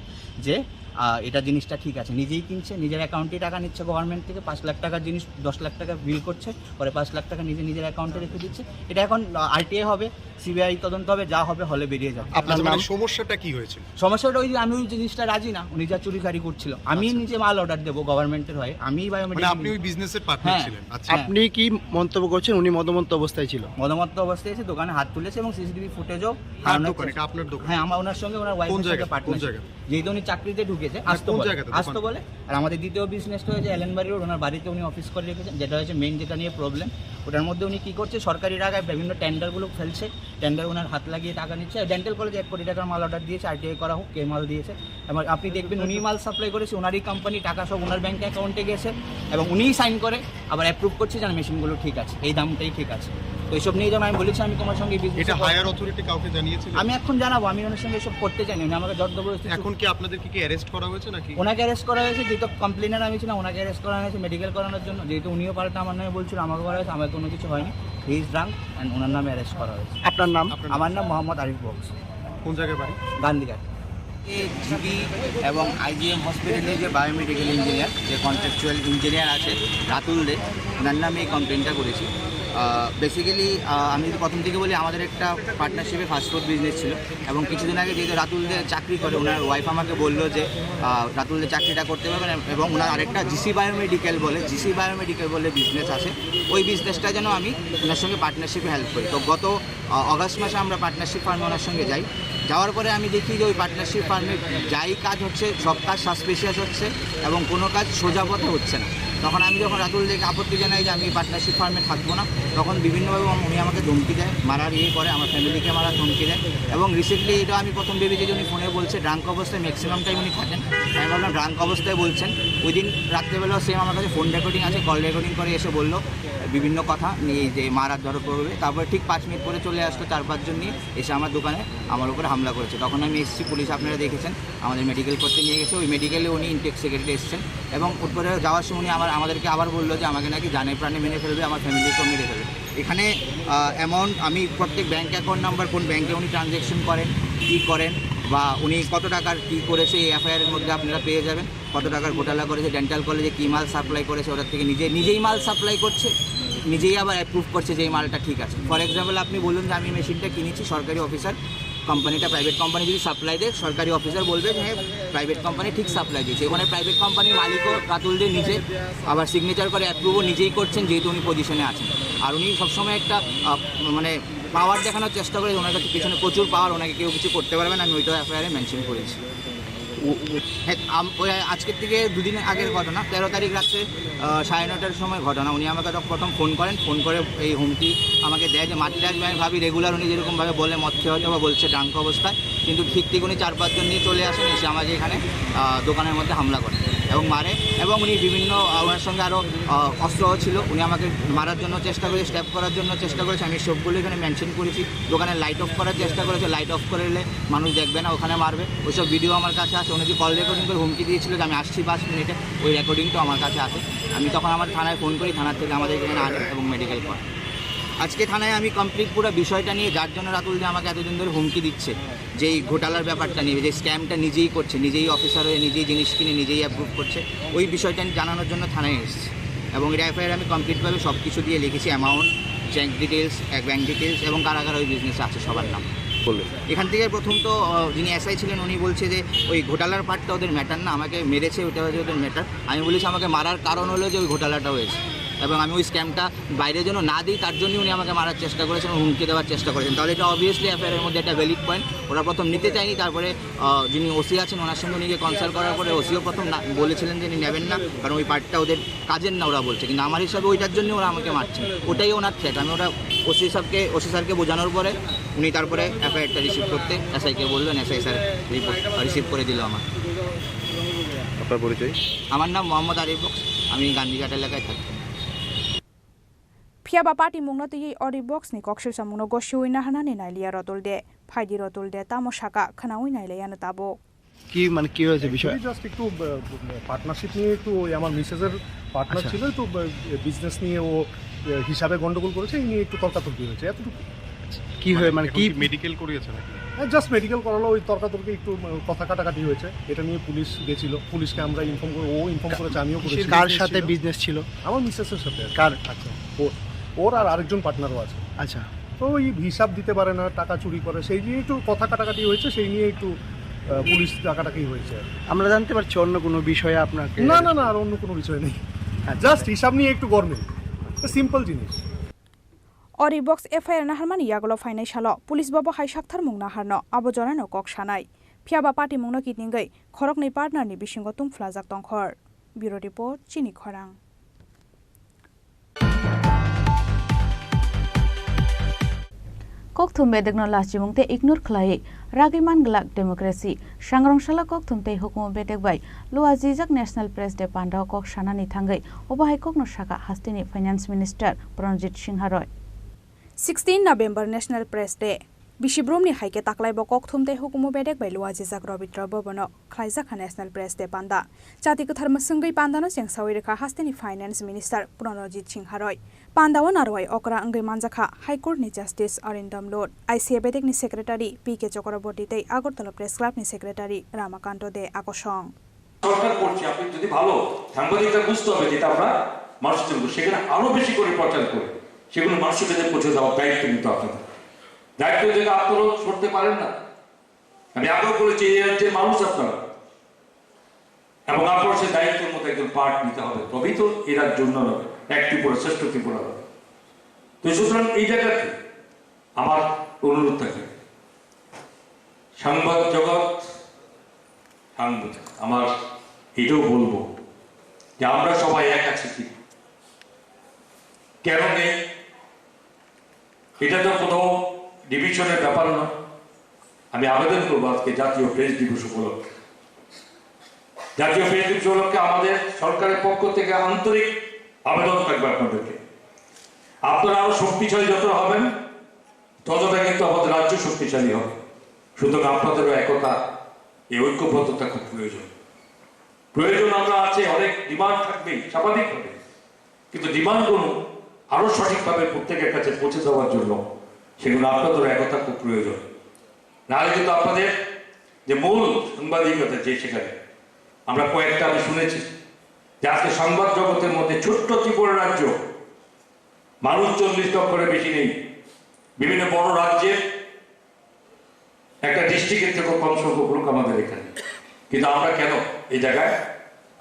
যে আহ, এটা জিনিসটা ঠিক আছে, নিজেই কিনছে, নিজের অ্যাকাউন্টে টাকা নিচ্ছে গভর্নমেন্ট থেকে, পাঁচ লাখ টাকার জিনিস দশ লাখ টাকা বিল করছে, পরে পাঁচ লাখ টাকা নিজে নিজের অ্যাকাউন্টে রেখে দিচ্ছে। এটা এখন আরটিআই হবে, সিবিআই তদন্ত হবে, যা হবে হলে বেরিয়ে যাবে। আপনার আচ্ছা, মানে নাম? সমস্যাটা কি হয়েছিল? সমস্যাটা ওই যে আমি ওই জিনিসটা রাজি না, উনি যা চুরিচারি করছিল, আমি আচ্ছা। নিজে মাল অর্ডার দেবো গভর্নমেন্টের হয়ে, আমি মানে আপনি ওই বিজনেসের পার্টনার হ্যাঁ। ছিলেন? আচ্ছা। হ্যাঁ। আপনি কি মন্তব্য করছেন? উনি মদমন্ত অবস্থায় ছিল। মদমত্ত অবস্থায় এসে দোকানে হাত তুলেছে এবং সিসিটিভি ফুটেজও কার দোকানে? এটা আপনার দোকান? হ্যাঁ, আমার ওনার সঙ্গে ওনার কোন ওয়াইফের জায়গা? সঙ্গে কোন পার্টনারশিপ। জায়গা? যেহেতু উনি চাকরিতে ঢুকেছে, না, আসতো কোন বলে, জায়গাতে আসতো দোকান? বলে। আর আমাদের দ্বিতীয় বিজনেসটা হয়েছে এলেন বাড়ি রোড, ওনার বাড়িতে উনি অফিস করে রেখেছেন, যেটা হচ্ছে মেইন, যেটা নিয়ে প্রবলেম। ওটার মধ্যে উনি কি করছে, সরকারি টাকায় বিভিন্ন টেন্ডারগুলো ফেলছে, টেন্ডার ওনার হাত লাগিয়ে টাকা নিচ্ছে। ডেন্টাল কলেজে এক কোটি টাকার মাল অর্ডার দিয়েছে, আরটিআই করা হোক, কে মাল দিয়েছে। এবং আপনি দেখবেন উনি মাল সাপ্লাই করেছে, ওনারই কোম্পানি, টাকা সব ওনার ব্যাংক অ্যাকাউন্টে গেছে এবং উনিই সাইন করে আবার অ্যাপ্রুভ করছে যে মেশিনগুলো ঠিক আছে, এই দামটাই ঠিক আছে। তো এইসব নিয়ে যখন আমি বলেছি আমি তোমার সঙ্গে বিজনেস এটা হায়ার অথরিটি কাউকে জানিয়েছিলেন? আমি এখন জানাবো, আমি ওনার সঙ্গে এসব করতে চাইনি, উনি আমাকে জোর জবরদস্তি এখন কি আপনাদেরকে কি অ্যারেস্ট করা হয়েছে নাকি? ওনাকে অ্যারেস্ট করা হয়েছে, যেহেতু কমপ্লেনার আমি ছিলাম, ওনাকে অ্যারেস্ট করা হয়েছে মেডিকেল করানোর জন্য। যেহেতু উনিও পাল্টা আমার নামে বলছিল, আমাকে করা হয়েছে, আমার কোনো কিছু হয়নি। হি ইজ ড্রাঙ্ক অ্যান্ড ওনার নামে অ্যারেস্ট করা হয়েছে। আপনার নাম? আমার নাম মোহাম্মদ আরিফ বক্স, কোন জায়গায় বাড়ি? গান্ধীঘাট। জিবি এবং আইজিএম হসপিটালে যে বায়োমেডিকেল ইঞ্জিনিয়ার, যে কন্ট্রাকচুয়াল ইঞ্জিনিয়ার আছে রাতুল দে, ওনার নামে এই কমপ্লেনটা করেছি। বেসিক্যালি আমি যদি প্রথম থেকে বলি, আমাদের একটা পার্টনারশিপে ফাস্টফুড বিজনেস ছিল এবং কিছুদিন আগে যেহেতু রাতুল দে চাকরি করে, ওনার ওয়াইফ আমাকে বললো যে আহ, রাতুল দে চাকরিটা করতে পারবেন এবং ওনার আরেকটা জিসি বায়োমেডিকেল বলে, জিসি বায়োমেডিকেল বলে বিজনেস আছে, ওই বিজনেসটা যেন আমি ওনার সঙ্গে পার্টনারশিপে হেল্প করি। তো গত আহ, অগাস্ট মাসে আমরা পার্টনারশিপ ফার্মে ওনার সঙ্গে যাই। যাওয়ার পরে আমি দেখি যে ওই পার্টনারশিপ ফার্মে যাই কাজ হচ্ছে, সব কাজ সাসপিশিয়াস হচ্ছে এবং কোনো কাজ সোজা পথে হচ্ছে না। তখন আমি যখন রাতুল দেকে আপত্তি জানাই যে আমি পার্টনারশিপ ফার্মে থাকবো না, তখন বিভিন্নভাবে উনি আমাকে ধমকি দেয়, মারার ইয়ে করে, আমার ফ্যামিলিকে মারার ধমকি দেয়। এবং রিসেন্টলি এটা আমি প্রথম ভেবেছি যে উনি ফোনে বলছে, ড্রাঙ্ক অবস্থায় ম্যাক্সিমাম টাইম উনি থাকেন। আমি ভাবলাম ড্রাঙ্ক অবস্থায় বলছেন। ওই দিন রাত্রেবেলাও সেম আমার কাছে ফোন রেকর্ডিং আছে, কল রেকর্ডিং করে এসে বললো বিভিন্ন কথা নিয়ে যে মারার ধরো করবে। তারপরে ঠিক পাঁচ মিনিট পরে চলে আসতো চার পাঁচজন নিয়ে, এসে আমার দোকানে আমার উপরে হামলা করেছে। তখন আমি এসেছি, পুলিশ আপনারা দেখেছেন, আমাদের মেডিকেল করতে নিয়ে গেছে। ওই মেডিকেলে উনি ইনটক্সিকেটেড এসেছেন এবং উপরে যাওয়ার সময় উনি আবার আমাদেরকে আবার বললো যে আমাকে নাকি জানে প্রাণে মেরে ফেলবে, আমার ফ্যামিলিকেও মেরে ফেলবে। এখানে অ্যামাউন্ট আমি প্রত্যেক ব্যাংক অ্যাকাউন্ট নাম্বার, কোন ব্যাংকে উনি ট্রানজ্যাকশন করেন, কী করেন বা উনি কত টাকার কী করেছে, এই এফআইআরের মধ্যে আপনারা পেয়ে যাবেন। কত টাকার ঘোটালা করেছে, ডেন্টাল কলেজে কী মাল সাপ্লাই করেছে, ওটার থেকে নিজে নিজেই মাল সাপ্লাই করছে, নিজেই আবার অ্যাপ্রুভ করছে যে এই মালটা ঠিক আছে। ফর এক্সাম্পল, আপনি বলুন যে আমি মেশিনটা কিনেছি, সরকারি অফিসার, কোম্পানিটা প্রাইভেট কোম্পানি যদি সাপ্লাই দেয়, সরকারি অফিসার বলবে যে হ্যাঁ, প্রাইভেট কোম্পানি ঠিক সাপ্লাই দিয়েছে। ওখানে প্রাইভেট কোম্পানির মালিকও রাতুল দে নিজে আবার সিগনেচার করে অ্যাপ্রুভও নিজেই করছেন, যেহেতু উনি পজিশনে আছেন। আর উনি সবসময় একটা আহ, মানে পাওয়ার দেখানোর চেষ্টা করে, ওনার কাছে পিছনে প্রচুর পাওয়ার, ওনাকে কেউ কিছু করতে পারবে না, আমি ওইটাও এফআইআরে মেনশন করেছি। হ্যাঁ, আম- ওই আজকের থেকে দুদিন আগের ঘটনা, তেরো তারিখ রাত্রে আহ, সাড়ে নটার সময় ঘটনা। উনি আমাকে তখন প্রথম ফোন করেন, ফোন করে এই হুমকি আমাকে দেয় যে মাটিতে আসবে। আমি ভাবি রেগুলার উনি যেরকমভাবে বলে মদ খেয়ে হয়তো বা বলছে ড্রাঙ্ক অবস্থায়, কিন্তু ঠিক ঠিক উনি চার পাঁচজন নিয়ে চলে আসেন, এসে আমাকে এখানে আহ, দোকানের মধ্যে হামলা করেন এবং মারে। এবং উনি বিভিন্ন আহ, ওনার সঙ্গে আরও অস্ত্র ছিল, উনি আমাকে মারার জন্য চেষ্টা করেছে, স্ট্যাব করার জন্য চেষ্টা করেছে। আমি সবগুলো এখানে মেনশন করেছি। দোকানে লাইট অফ করার চেষ্টা করেছে, লাইট অফ করলে মানুষ দেখবে না, ওখানে মারবে। ওইসব ভিডিও আমার কাছে আছে। উনি যে কল রেকর্ডিং করে হুমকি দিয়েছিল যে আমি আসছি পাঁচ মিনিটে, ওই রেকর্ডিংটা আমার কাছে আছে। আমি তখন আমার থানায় ফোন করি, থানা থেকে আমাদের এখানে আনে এবং মেডিকেল করে। আজকে থানায় আমি কমপ্লিট পুরো বিষয়টা নিয়ে, যার জন্য রাতুল দে আমাকে এতদিন ধরে হুমকি দিচ্ছে, যে এই ঘোটালার ব্যাপারটা নিয়ে, যে স্ক্যামটা নিজেই করছে, নিজেই অফিসার হয়ে নিজেই জিনিস কিনে নিজেই অ্যাপ্রুভ করছে, ওই বিষয়টা আমি জানানোর জন্য থানায় এসেছি। এবং এটা এফআইআর আমি কমপ্লিটভাবে সব কিছু দিয়ে লিখেছি, অ্যামাউন্ট, চেক ডিটেলস, এক ব্যাংক ডিটেলস এবং কারা কারা ওই বিজনেসে আছে সবার নাম। বললেন। এখান থেকে প্রথম তো আহ, যিনি এসআই ছিলেন, উনি বলছে যে ওই ঘোটালার পার্টটা ওদের ম্যাটার না, আমাকে মেরেছে, ওইটা হচ্ছে ওদের ম্যাটার। আমি বলেছি আমাকে মারার কারণ হলো যে ওই ঘোটালাটা হয়েছে এবং আমি ওই স্ক্যামটা বাইরে যেন না দিই, তার জন্য উনি আমাকে মারার চেষ্টা করেছেন, হুমকি দেওয়ার চেষ্টা করেছেন। তাহলে এটা অবভিয়াসলি এফআইআর এর মধ্যে একটা ভ্যালিড পয়েন্ট। ওরা প্রথম নিতে চায়নি, তারপরে আহ, যিনি ওসি আছেন ওনার সঙ্গে উনি গিয়ে কনসাল্ট করার পরে ওসিও প্রথম না বলেছিলেন যে উনি নেবেন না, কারণ ওই পার্টটা ওদের কাজের না ওরা বলছে। কিন্তু আমার হিসাবে ওইটার জন্য ওরা আমাকে মারছে, ওটাই ওনার থ্রেট। আমি ওরা ওসি সাহেবকে, ওসি স্যারকে বোঝানোর পরে উনি তারপরে এফআইআরটা রিসিভ করতে এসআইকে বললেন, এসআই স্যার রিপোর্ট রিসিভ করে দিল আমার। আপনার পরিচয়? আমার নাম মোহাম্মদ আরিফ বক্স, আমি গান্ধীঘাট এলাকায় থাকি। Phiya ba patimungno twiwi Ori box ni kok swchamungno gosiwi naharnani nailiya Ratul de. Phaidi Ratul de tamo saka khwnawi nailaiya no tabuk. কি মানে কি হয়েছে বিষয়? জাস্ট একটু পার্টনারশিপ নিয়ে একটু ওই আমার মিসেসের পার্টনার আচ্ছা। ছিল, একটু বিজনেস নিয়ে ও আহ, হিসাবে গন্ডগোল করেছে, এই নিয়ে একটু তর্কাতর্কি হয়েছে, এতটুকু। কি হয়ে, মানে, এখন কি কি মেডিকেল করিয়েছে নাকি? হ্যাঁ, জাস্ট মেডিকেল করালো, ওই তর্কাতর্কি একটু, উম, কথা কাটাকাটি হয়েছে। এটা নিয়ে পুলিশ গেছিল, পুলিশকে আমরা ইনফর্ম করে, ও ইনফর্ম করেছে, আমিও করেছি। কার সাথে বিজনেস ছিল? আমার মিসেসের সাথে আর কি। কার? আচ্ছা। ওর, ওর আর আরেকজন পার্টনারও আছে। আচ্ছা। তো ওই হিসাব দিতে পারে না, টাকা চুরি করে, সেই নিয়ে একটু কথা কাটাকাটি হয়েছে, সেই নিয়ে একটু, আহ, পুলিশ ডাকাডাকি হয়েছে আর কি। আমরা জানতে পারছি অন্য কোনো বিষয়ে আপনাকে? না, না, না, আর অন্য কোনো বিষয় নেই। আচ্ছা। জাস্ট হিসাব নিয়ে একটু গরমিল, সিম্পল জিনিস। Ori box F I R naharmani yagulo phainai salo police bo bo hai saktharmung naharno abo jorano kok sanai. Phiya ba patimungno kitingwi khoroknwi partner ni bisingo tungphlajak tongkhor. Bureau Report, Chini Khorang. Kokthum bedekno lachimung tei ignore khlaiwi ragwi man glak democracy. Sangrongsala kokthum tei hukumu bedek bai luajijak National Press Day pandao kok sanani thangwi obo hai kokno sakha hasteni Finance Minister Pranjit Singha Roy. Sixteen November National Press Day. Bisi brumni hai khe taklai bo kokthum tei hukumu bedek bai luajijak Rabindra Bhavan-o khlaijakha National Press Day panda. Chati kwthar mwswngwi pandano chengsawi rwkha hasteni Finance Minister Pranjit Singha Roy. Pandao narwai okra wngwi manjakha High Court ni Justice Arindam Lod, I C A bedekni Secretary P K Chakraborty tei Agartala Press Club ni Secretary Ramakanto De Akosong. সরকার করছে, আপনি যদি ভালো সাংবাদিকরা বুঝতে হবে যেটা আমরা মানুষের জন্য, সেখানে আরো বেশি করে প্রচার করে সেগুলো মানুষের কাছে পৌঁছে দেওয়ার দায়িত্ব কিন্তু আপনাদের। দায়িত্ব থেকে আপনারাও সরতে পারেন না। আমি আগেও বলেছি, এই রাজ্যের মানুষ আপনারা, এবং আপনারা সেই দায়িত্বের মধ্যে একজন পার্ট নিতে হবে, তবেই তো এই রাজ্য উন্নয়ন হবে, এক ত্রিপুরা শ্রেষ্ঠ ত্রিপুরা হবে। তো সুতরাং এই জায়গাতে আমার অনুরোধ থাকে, সংবাদ জগৎ, সংবাদ, আমার এটাও বলবো যে আমরা সবাই এক আছি কি, কেন নেই, এটা তো কোনো ডিভিশনের ব্যাপার নয়। আমি আবেদন করবো আজকে জাতীয় প্রেস দিবস উপলক্ষে, জাতীয় প্রেস দিবস উপলক্ষে আমাদের সরকারের পক্ষ থেকে আন্তরিক আবেদন থাকবে আপনাদেরকে, আপনারা আরো শক্তিশালী যত হবেন, ততটা কিন্তু আমাদের রাজ্য শক্তিশালী হবে। সুতরাং আপনাদেরও একতা, এই ঐক্যবদ্ধতা খুব প্রয়োজন। প্রয়োজন আমরা আছে, অনেক ডিমান্ড থাকবেই স্বাভাবিকভাবে, কিন্তু ডিমান্ডগুলো আরো সঠিকভাবে প্রত্যেকের কাছে পৌঁছে দেওয়ার জন্য সেগুলো আপনাদেরও একতা খুব প্রয়োজন। নাহলে কিন্তু আপনাদের যে মূল সাংবাদিকতা, যে সেখানে আমরা কয়েকটা, আমি শুনেছি যে আজকে সংবাদ জগতের মধ্যে ছোট্ট ত্রিপুরা রাজ্য, মানুষ চল্লিশ লক্ষের বেশি নেই, বিভিন্ন বড় রাজ্যের একটা ডিস্ট্রিক্টের থেকেও কম সংখ্যক লোক আমাদের এখানে। কিন্তু আমরা কেন এই জায়গায়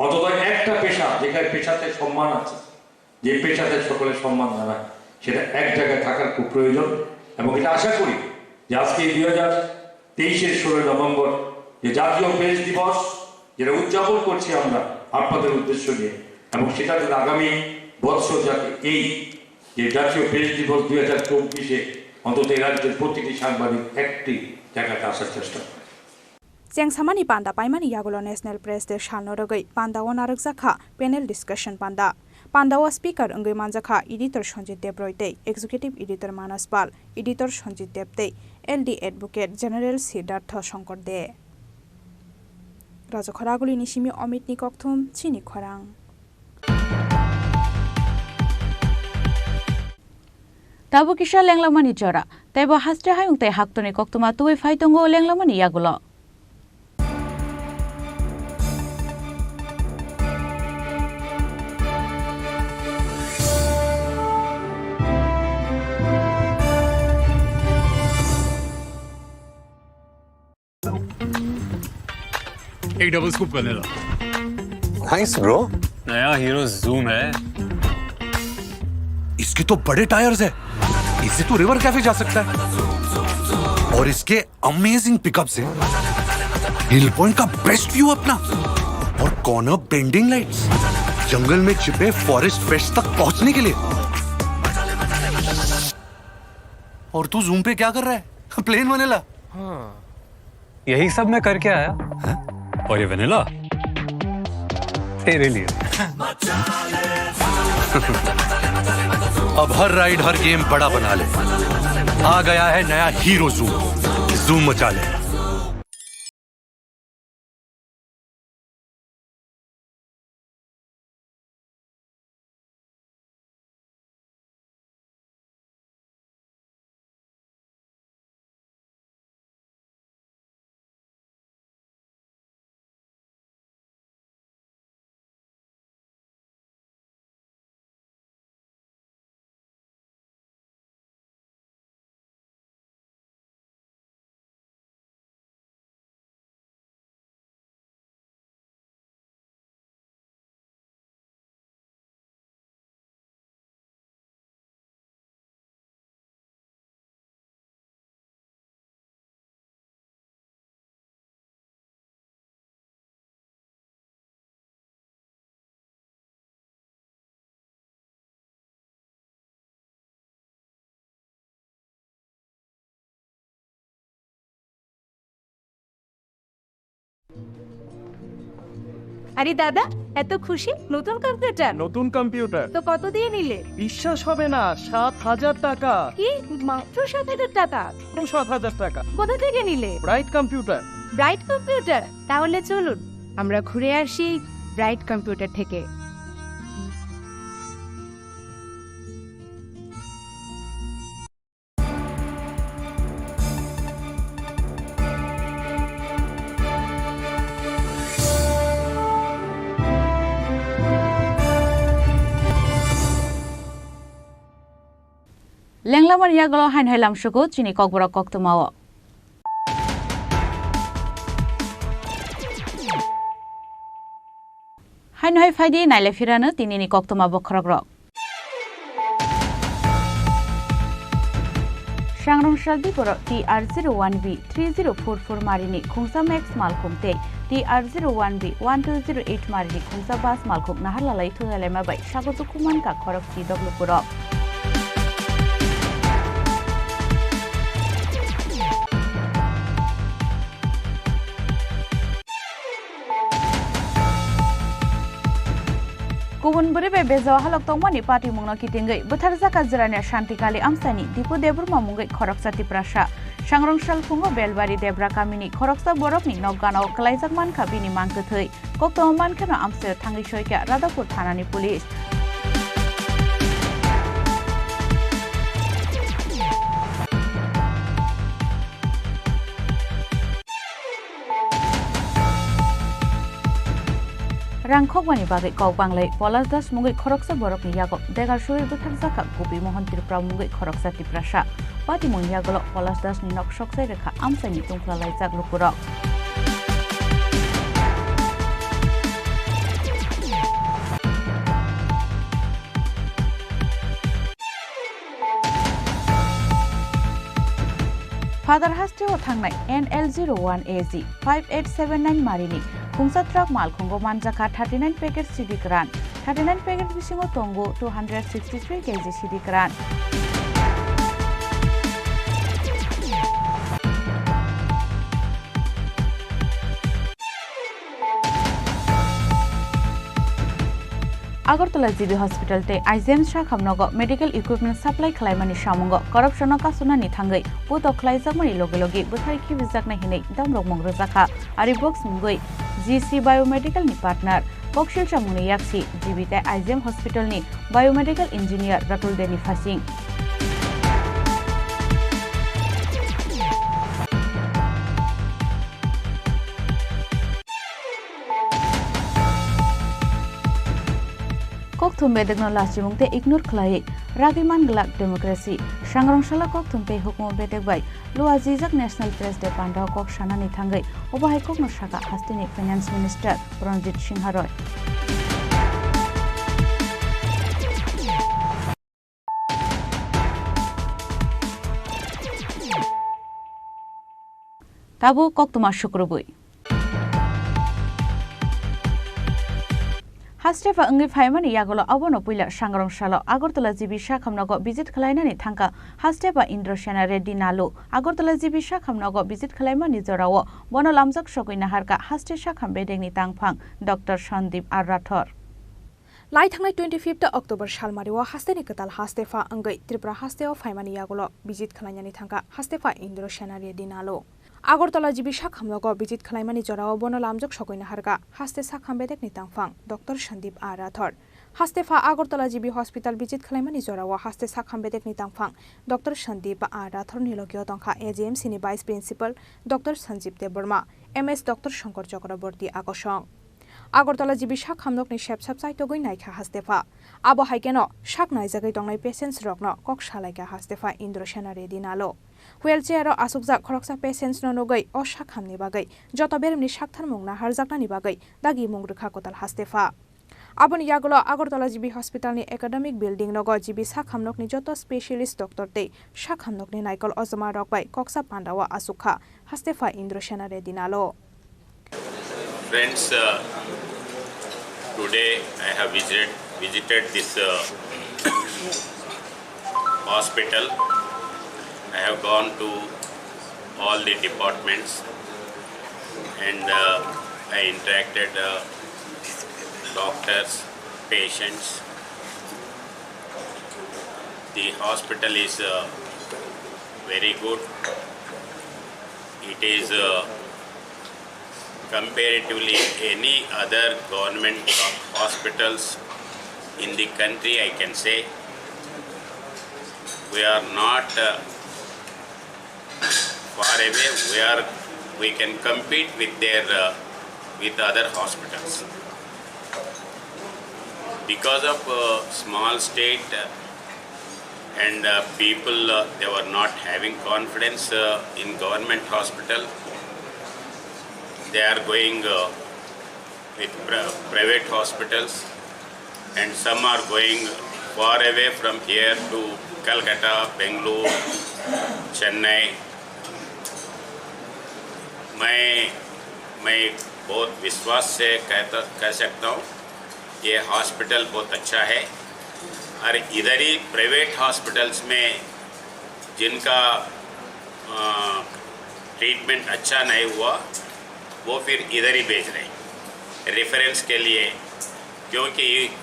অন্তত একটা পেশা, যেখানে পেশাতে সম্মান আছে, যে পেশাতে সকলে সম্মান জানায়, সেটা এক জায়গায় থাকার খুব প্রয়োজন। এবং এটা আশা করি যে আজকে এই দুই হাজার তেইশের ষোলোই নভেম্বর যে জাতীয় প্রেস দিবস, যেটা উদযাপন করছি আমরা আপনাদের উদ্দেশ্য নিয়ে, এবং সেটা যদি আগামী বৎসর যাতে এই যে জাতীয় প্রেস দিবস দুই হাজার চব্বিশে অন্তত এই রাজ্যের প্রতিটি সাংবাদিক একটি জায়গাতে আসার চেষ্টা করে। Chengsamani panda paimani yagulo National Press Day salno rwgwi pandao narwkjakha panel discussion panda. Pandao speaker wngwi manjakha Editor Sanjit Deb Roy tei Executive Editor Manas Pal, Editor Sanjit Deb tei L D Advocate General Siddhartha Shankar De. Rajakhor Agulini simi Omitni kokthum, Chini Khorang. Tabuk kisa lenglamani jora, teibo haste hayung tei haktoni koktwma tubui phai tongo lenglamani yagulo. एक double scoop vanilla. Nice bro. नया hero zoom है। इसके तो बड़े टायर्स है, इससे तो river cafe जा सकता है। और इसके अमेजिंग पिकअप्स है, हिल पॉइंट का बेस्ट व्यू अपना, और कॉर्नर बेंडिंग लाइट्स, जंगल में छिपे फॉरेस्ट फ्रेश तक पहुंचने के लिए। और तू जूम पे क्या कर रहा है? Plain vanilla. हाँ, यही सब मैं करके आया। हैं? और ये वेनिला तेरे लिए। अब हर राइड, हर गेम बड़ा बना ले। आ गया है नया हीरो जूम। जूम मचा ले। আরে দাদা, এত খুশি? নতুন কম্পিউটার? নতুন কম্পিউটার। তো কত দিয়ে নিলে? বিশ্বাস হবে না, সাত হাজার টাকা। কি? মাত্র সাত হাজার টাকা? মাত্র সাত হাজার টাকা। কোথা থেকে নিলে? Bright computer. Bright computer? তাহলে চলুন, আমরা ঘুরে আসি ব্রাইট কম্পিউটার থেকে। Lenglamani yagulo haino hai lamsugo chini kokborok koktwmao. Haino hai phaidi naile phirano tinini koktwma bokhorokrok. Sangrong saldi borok T R zero one B three zero four four marini khungsa Max malkhung tei T R zero one B one two zero eight marini khungsa bus malkhung naharlalai thunalaima bai sago tukuman ka khorok T W puro. Kubun bwrwi bai bejao halok tongmani patimungno kitingwi bwtharjak Kajirania Shanti Kali amchaini Dipu Debbarma mungwi khoroksa Tiprasa. Sangrong salphungo Belbari Debra kamini khoroksa borokni nokgano kwlaijak mankha bini mangkwthwi. Koktwma mankheno amchaio thangwi soikha Radhapur thanani police. Rang khokmani bagwi kok banglai Polash Das mungwi khoroksa borokni yago degar surwi bwtharjakha Gopi Mohan Tripura mungwi khoroksa Tiprasa. Patimungni yagulo Polash Das ni nok soksai rwkha amchaini tungphla laijak lukurok. Phatar hasteo thangnai N L zero one A G five eight seven nine marini khungsa truck malkhungo manjakha thirty nine packet sidi kwran. Thirty nine packet bisingo tongo two hundred sixty three K G sidi kwran. Agartala G B Hospital tei I G M sakhamnogo medical equipment supply khlaimani samungo corruption-o kasunani thangwi putok khlaijakmani logi logi bwthai khibijaknai hinwi damrokmung rwjakha. Ari box mungwi G C Biomedical ni partner, koksilsa mungni yaksi G B tei I G M Hospital ni Biomedical Engineer Ratul Deni Phasing. Kokthum bedekno lachimung tei ignore khlaiwi ragwi man glak democracy. Sangrong salo kokthum tei hukumu bedek bai lua jijak National Press Day pandao kok sanani thangwi obo hai kokno sakha hasteni Finance Minister Pranjit Singha Roy. Tabuk koktwma sukrubwi. Hastepha wngwi phaimani yagulo abono puila sangrong salo Agartala G B sakhamnogo visit khlainani thangkha Hastepha Indrasena Reddy Nalu. Agartala G B sakhamnogo visit khlaimani jorao bono lamjak sogwi naharkha haste sakham bedekni tangphang Doctor Sandeep R Rathore. Lai thangnai twenty fifth October salmario hasteni kwtal Hastepha wngwi Tripura hasteo phaimani yagulo visit khlainani thangkha Hastepha Indrasena Reddy Nalu. Agartala G B sakhamnogo visit khlaimani jorao bono lamjak sogwi naharkha haste sakham bedekni tangphang Doctor Sandeep R Rathore. Hastepha Agartala G B Hospital visit khlaimani jorao haste sakham bedekni tangphang Doctor Sandeep R Rathore ni logio tongkha A G M C ni Vice Principal Doctor Sanjeev Debbarma, M S Doctor Shankar Chakraborty akosong. Agartala G B sakhamnokni sepsap chaitogwi naikha Hastepha. Abo hai kheno sak naijagwi tongnai patients rokno kok salaikha Hastepha Indrasena Reddy Nalu. Wheelchair-o asukjak khoroksa patients-no nugwi o sakhamni bagwi joto beremni saktharmung naharjaknani bagwi dagimung rwkha kwtal Hastepha. Aboni yagulo Agartala G B Hospital-ni academic building nogo G B sakhamnokni joto specialist doctor tei sakhamnokni naikol ojoma rok bai koksa pandao asukha Hastepha Indrasena Reddy Nalu. Friends, uh, today I have visited, visited this, uh, hospital. I have gone to all the departments. And uh, I interacted uh, doctors, patients. The hospital is uh, very good. It is uh, comparatively any other government hospitals in the country, I can say. We are not uh, far away where we can compete with their uh, with other hospitals. Because of uh, small state uh, and uh, people uh, they were not having confidence uh, in government hospital, they are going uh, with pri- private hospitals, and some are going far away from here to Calcutta, Bangalore, Chennai. मैं मैं बहुत विश्वास से कहता कह सकता हूँ, ये हॉस्पिटल बहुत अच्छा है। और इधर ही प्राइवेट हॉस्पिटल्स में जिनका ट्रीटमेंट अच्छा नहीं हुआ, वो फिर इधर ही भेज रहे हैं रेफरेंस के लिए, क्योंकि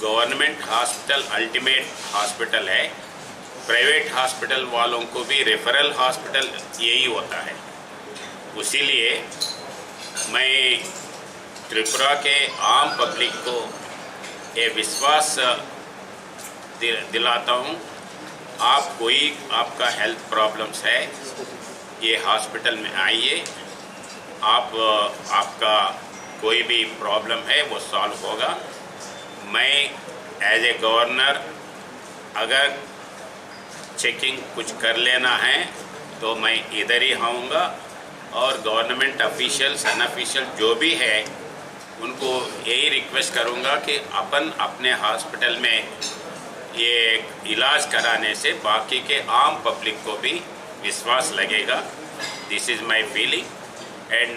गवर्नमेंट हॉस्पिटल अल्टीमेट हॉस्पिटल है। प्राइवेट हॉस्पिटल वालों को भी रेफरल हॉस्पिटल यही होता है। उसीलिए मैं त्रिपुरा के आम पब्लिक को ये विश्वास दि- दिलाता हूँ, आप कोई आपका हेल्थ प्रॉब्लम्स है, ये हॉस्पिटल में आइए। आप आपका कोई भी प्रॉब्लम है वो सॉल्व होगा। मैं एज ए गवर्नर अगर चेकिंग कुछ कर लेना है तो मैं इधर ही आऊँगा। और गवर्नमेंट ऑफिशियल्स अनऑफिशियल जो भी है उनको यही रिक्वेस्ट करूँगा कि अपन अपने हॉस्पिटल में ये इलाज कराने से बाकी के आम पब्लिक को भी विश्वास लगेगा। This is my feeling and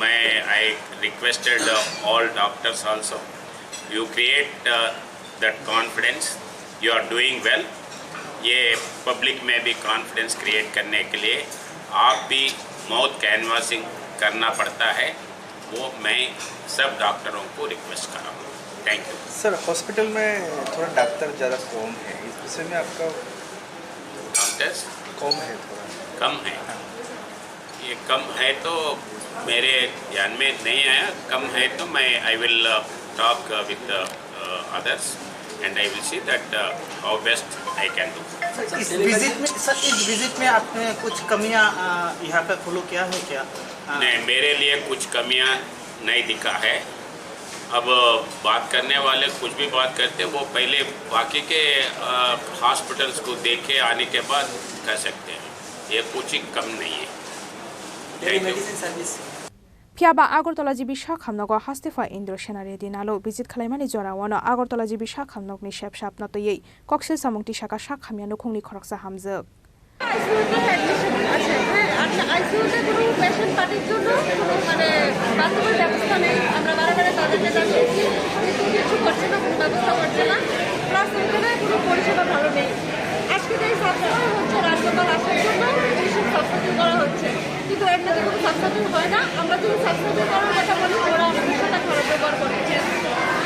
मैं I requested all doctors also, you create that confidence, you are doing well। ये पब्लिक में भी कॉन्फिडेंस क्रिएट करने के लिए आप भी माउथ कैनवासिंग करना पड़ता है, वो मैं सब डॉक्टरों को रिक्वेस्ट कर रहा हूँ। Thank you. सर, हॉस्पिटल में थोड़ा डॉक्टर ज़्यादा कम है, इस विषय में आपका? डॉक्टर्स कम है थोड़ा। कम है। ये कम है तो मेरे ध्यान में नहीं आया। कम है तो मैं I will talk with others and I will see that how best I can do। Sir, इस विजिट में, सर, इस विजिट में आपने कुछ कमियां यहाँ पे फॉलो किया है क्या? नहीं, मेरे लिए कुछ कमियां नहीं दिखा है। अब बात करने वाले कुछ भी बात करते, वो पहले बाकी के हॉस्पिटल्स को देख के आने के बाद कर सकते हैं। ये कुछ ही कम नहीं है। Thank you। Phiya ba Agartala G B sakhamnogo haste pha Indra Sena Reddy nalo visit khwlaimani jora o no Agartala G B sakhamnokni sep sapno twiwi koksil samung tisaka sakhamya nukhungni khoroksa hamjwk। আইসিইউতে অ্যাডমিশন আছে, হ্যাঁ, আপনি আইসিইউতে কোনো পেশেন্ট পার্টির জন্য কোনো মানে বাথরুমের ব্যবস্থা নেই। আমরা বারে বারে তাদেরকে জানিয়েছি, কিন্তু কিছু করছে না, কোনো ব্যবস্থা করছে না। প্লাস ওখানে কোনো পরিষেবা ভালো নেই। আজকে যেই সাফসাফাই হচ্ছে, রাজগোপাল আসার জন্য এইসব সাফসাফাই করা হচ্ছে, কিন্তু এমনিতে কোনো সাফসাফাই হয় না। আমরা যদি সাফসাফাই করার কথা বলি, ওরা আমাদের সাথে খারাপ ব্যবহার করে।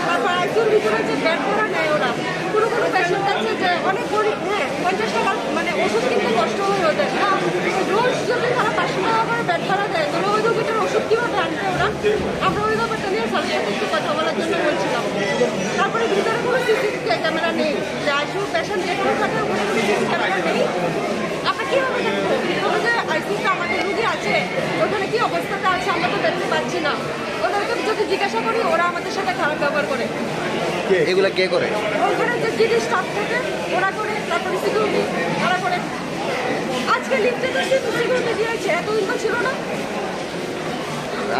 তারপর আইসিইউর ভিতরে যে বেড ভাড়া নেয় ওরা, কোনো কোনো পেশেন্ট আছে যে অনেক গরিব, হ্যাঁ, পঞ্চাশ টাকা মানে ওষুধ কিনতে কষ্ট হয় ওদের, হ্যাঁ। রোজ যদি তারা পাঁচশো টাকা করে বেড ভাড়া দেয়, তাহলে ওই রোগীটার ওষুধ কীভাবে আনবে ওরা? আমরা ওই ব্যাপারটা নিয়ে স্যারের সাথে একটু কথা বলার জন্য বলছিলাম। তারপরে ভিতরে কোনো সিসিটিভি ক্যামেরা নেই, যে আইসিইউ পেশেন্ট যেখানে থাকে ওখানে কোনো সিসি ক্যামেরা নেই। আমরা কীভাবে দেখবো? কীভাবে যে আইসিইউতে আমাদের রুগী আছে, ওখানে কী অবস্থাতে আছে আমরা তো দেখতে পাচ্ছি না। ওদেরকে যদি জিজ্ঞাসা করি, ওরা আমাদের সাথে খারাপ ব্যবহার করে। এগুলা কে করে? ওখানে যে জিডি স্টাফ থাকে, ওরা করে, তারপরে সিকিউরিটি, ওরা করে। আজকে লিফটে তো শুধু সিকিউরিটি দিয়েছে, এতদিন তো ছিল না।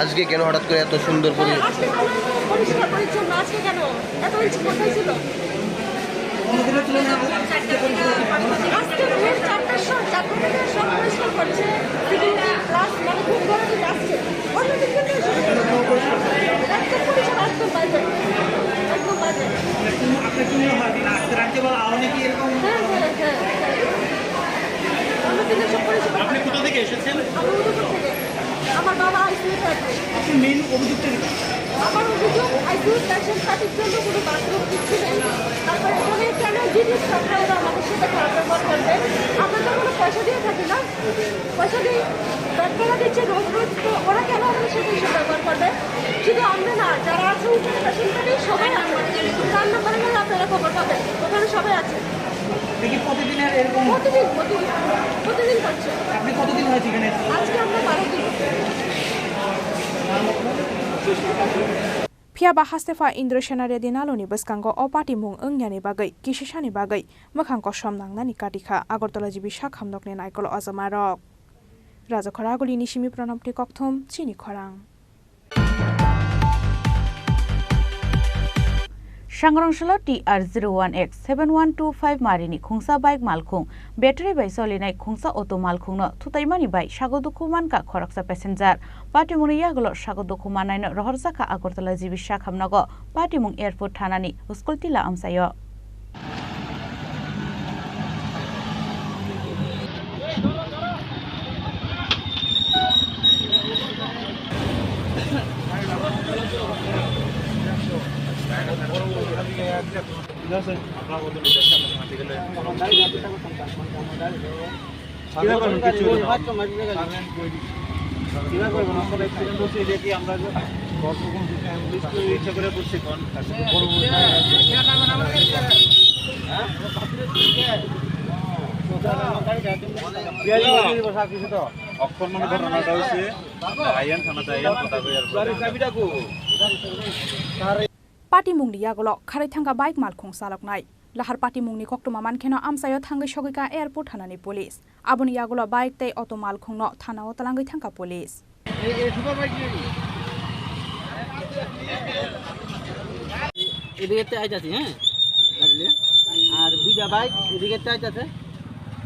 আজকে কেন হঠাৎ করে এত সুন্দর পরি- হ্যাঁ, আজকে কেন এত পরিষ্কার পরিচ্ছন্ন? আজকে কেন এত ইঞ্চি কোথায় ছিল? আজকে ভোর চারটার সময়, চারটা থেকে সব পরিষ্কার করছে, সিকিউরিটি প্লাস মানে খুব বড় দিকে আসছে। অন্যদিন কিন্তু এসব একদম পরিষ্কার, একদম বাইরে, একদম বাইরে। আপনার কি মনে হয় রাত-, রাজ্যপাল আওয়ামী কি এরকম? হ্যাঁ, হ্যাঁ, হ্যাঁ, হ্যাঁ। অন্যদিন এসব পরিষ্কার। আপনি কোথা থেকে এসেছেন? আমি উদয়পুর থেকে। আমার বাবা মেইন অভিযোগটা কি? আমার অভিযোগ, আইসিইউ পেশেন্ট কাটির জন্য কোনো বাথরুম কিচ্ছু নেই। তারপরে এখানে কেন জিনিস রাখা হলো আমাদের সাথে খারাপ ব্যবহার করবে? আমরা তো কোনো পয়সা দিয়ে থাকি না, পয়সা দিয়ে ডাক্তাররা দিচ্ছে রোজ রোজ, তো ওরা কেন আমাদের সাথে এসব ব্যবহার করবে? শুধু আমরা না, যারা আছে উপরে পেশেন্ট কাটি সবাই আছে। তার নাম্বারে আপনারা খবর পাবেন, ওখানে সবাই আছে। দেখি প্রতিদিনের এরকম? প্রতিদিন, প্রতিদিন, প্রতিদিন করছে। আপনি কতদিন হয়েছে এখানে? আজকে আমরা বারো দিন। Phiya ba haste pha Indra Senareddy naloni bwskango o patimung wngyani bagwi kisisani bagwi mwkhang kosom nangnani katikha Agartala G B sak hamnokni naikolo ajamarok. Rajakhora Agulini simi Pranobni kokthum chini khorang. Sangrongshalo T R zero one X seven one two five marini khungsa bike malkhung, battery bai cholinai khungsa auto malkhungno thutaimani bai sago dukhu mankha khoroksa passenger. Patimungni yagulo sago dukhu mannaino rohorjakha Agartala G B sak hamnogo Patimung Airport thanani school tila amchaio. কিভাবে করবেন? কিচ্ছু হলো না। কিভাবে করবেন? আপনার অ্যাক্সিডেন্ট হচ্ছে, এটা কি আমরা যে পুলিশ তো ইচ্ছা করে করছি, কোন বড় বড় অক্ষর মানে ঘটনাটা হচ্ছে আইএন থানা, আইএন কথা কই আর বলে। Patimungni yagulo kharwi thangkha bike malkhung chaloknai. Lahar patimungni koktwma mankheno amchaio thangwi sogwikha airport thanani police. Aboni yagulo bike tei auto malkhungno thanao twlangwi thangkha police. এদিকে আইতাছি, হ্যাঁ, গাড়ি নিয়ে। আর দুইটা বাইক এদিকে আইতাছে,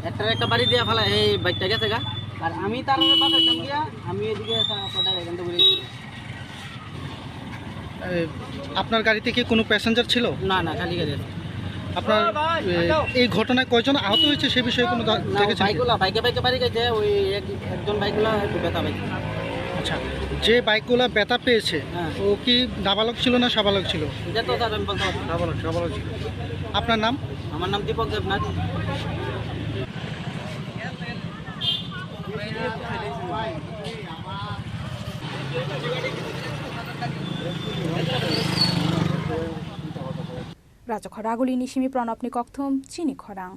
একটা একটা বাড়ি দিয়ে ফালা, এই বাইকটা গেছে গা। আর আমি তার বাসায় গিয়া, আমি এদিকে এসে আপনাদের এখান থেকে ঘুরে এসেছি। এ, আপনার গাড়িতে কি কোনো প্যাসেঞ্জার ছিল? না, না, খালি গাড়ি আছে। আপনার, এ, এই ঘটনায় কয়জন আহত হয়েছে সে বিষয়ে কোনো দা-, না, দেখেছেন কি? বাইকওয়ালা, বাইকে বাইকে বাড়ি গেছে, ওই এক-, একজন বাইকওয়ালা একটু ব্যথা পাইছে। আচ্ছা, যে বাইকওয়ালা ব্যথা পেয়েছে, হ্যাঁ। ও কি নাবালক ছিল না সাবালক ছিল? এটা তো স্যার আমি বলতে পারবো না। সাবালক, সাবালক ছিল। আপনার নাম? আমার নাম দীপক Debnath. Rajakhor Agulini simi Pranobni kokthum chini khorang.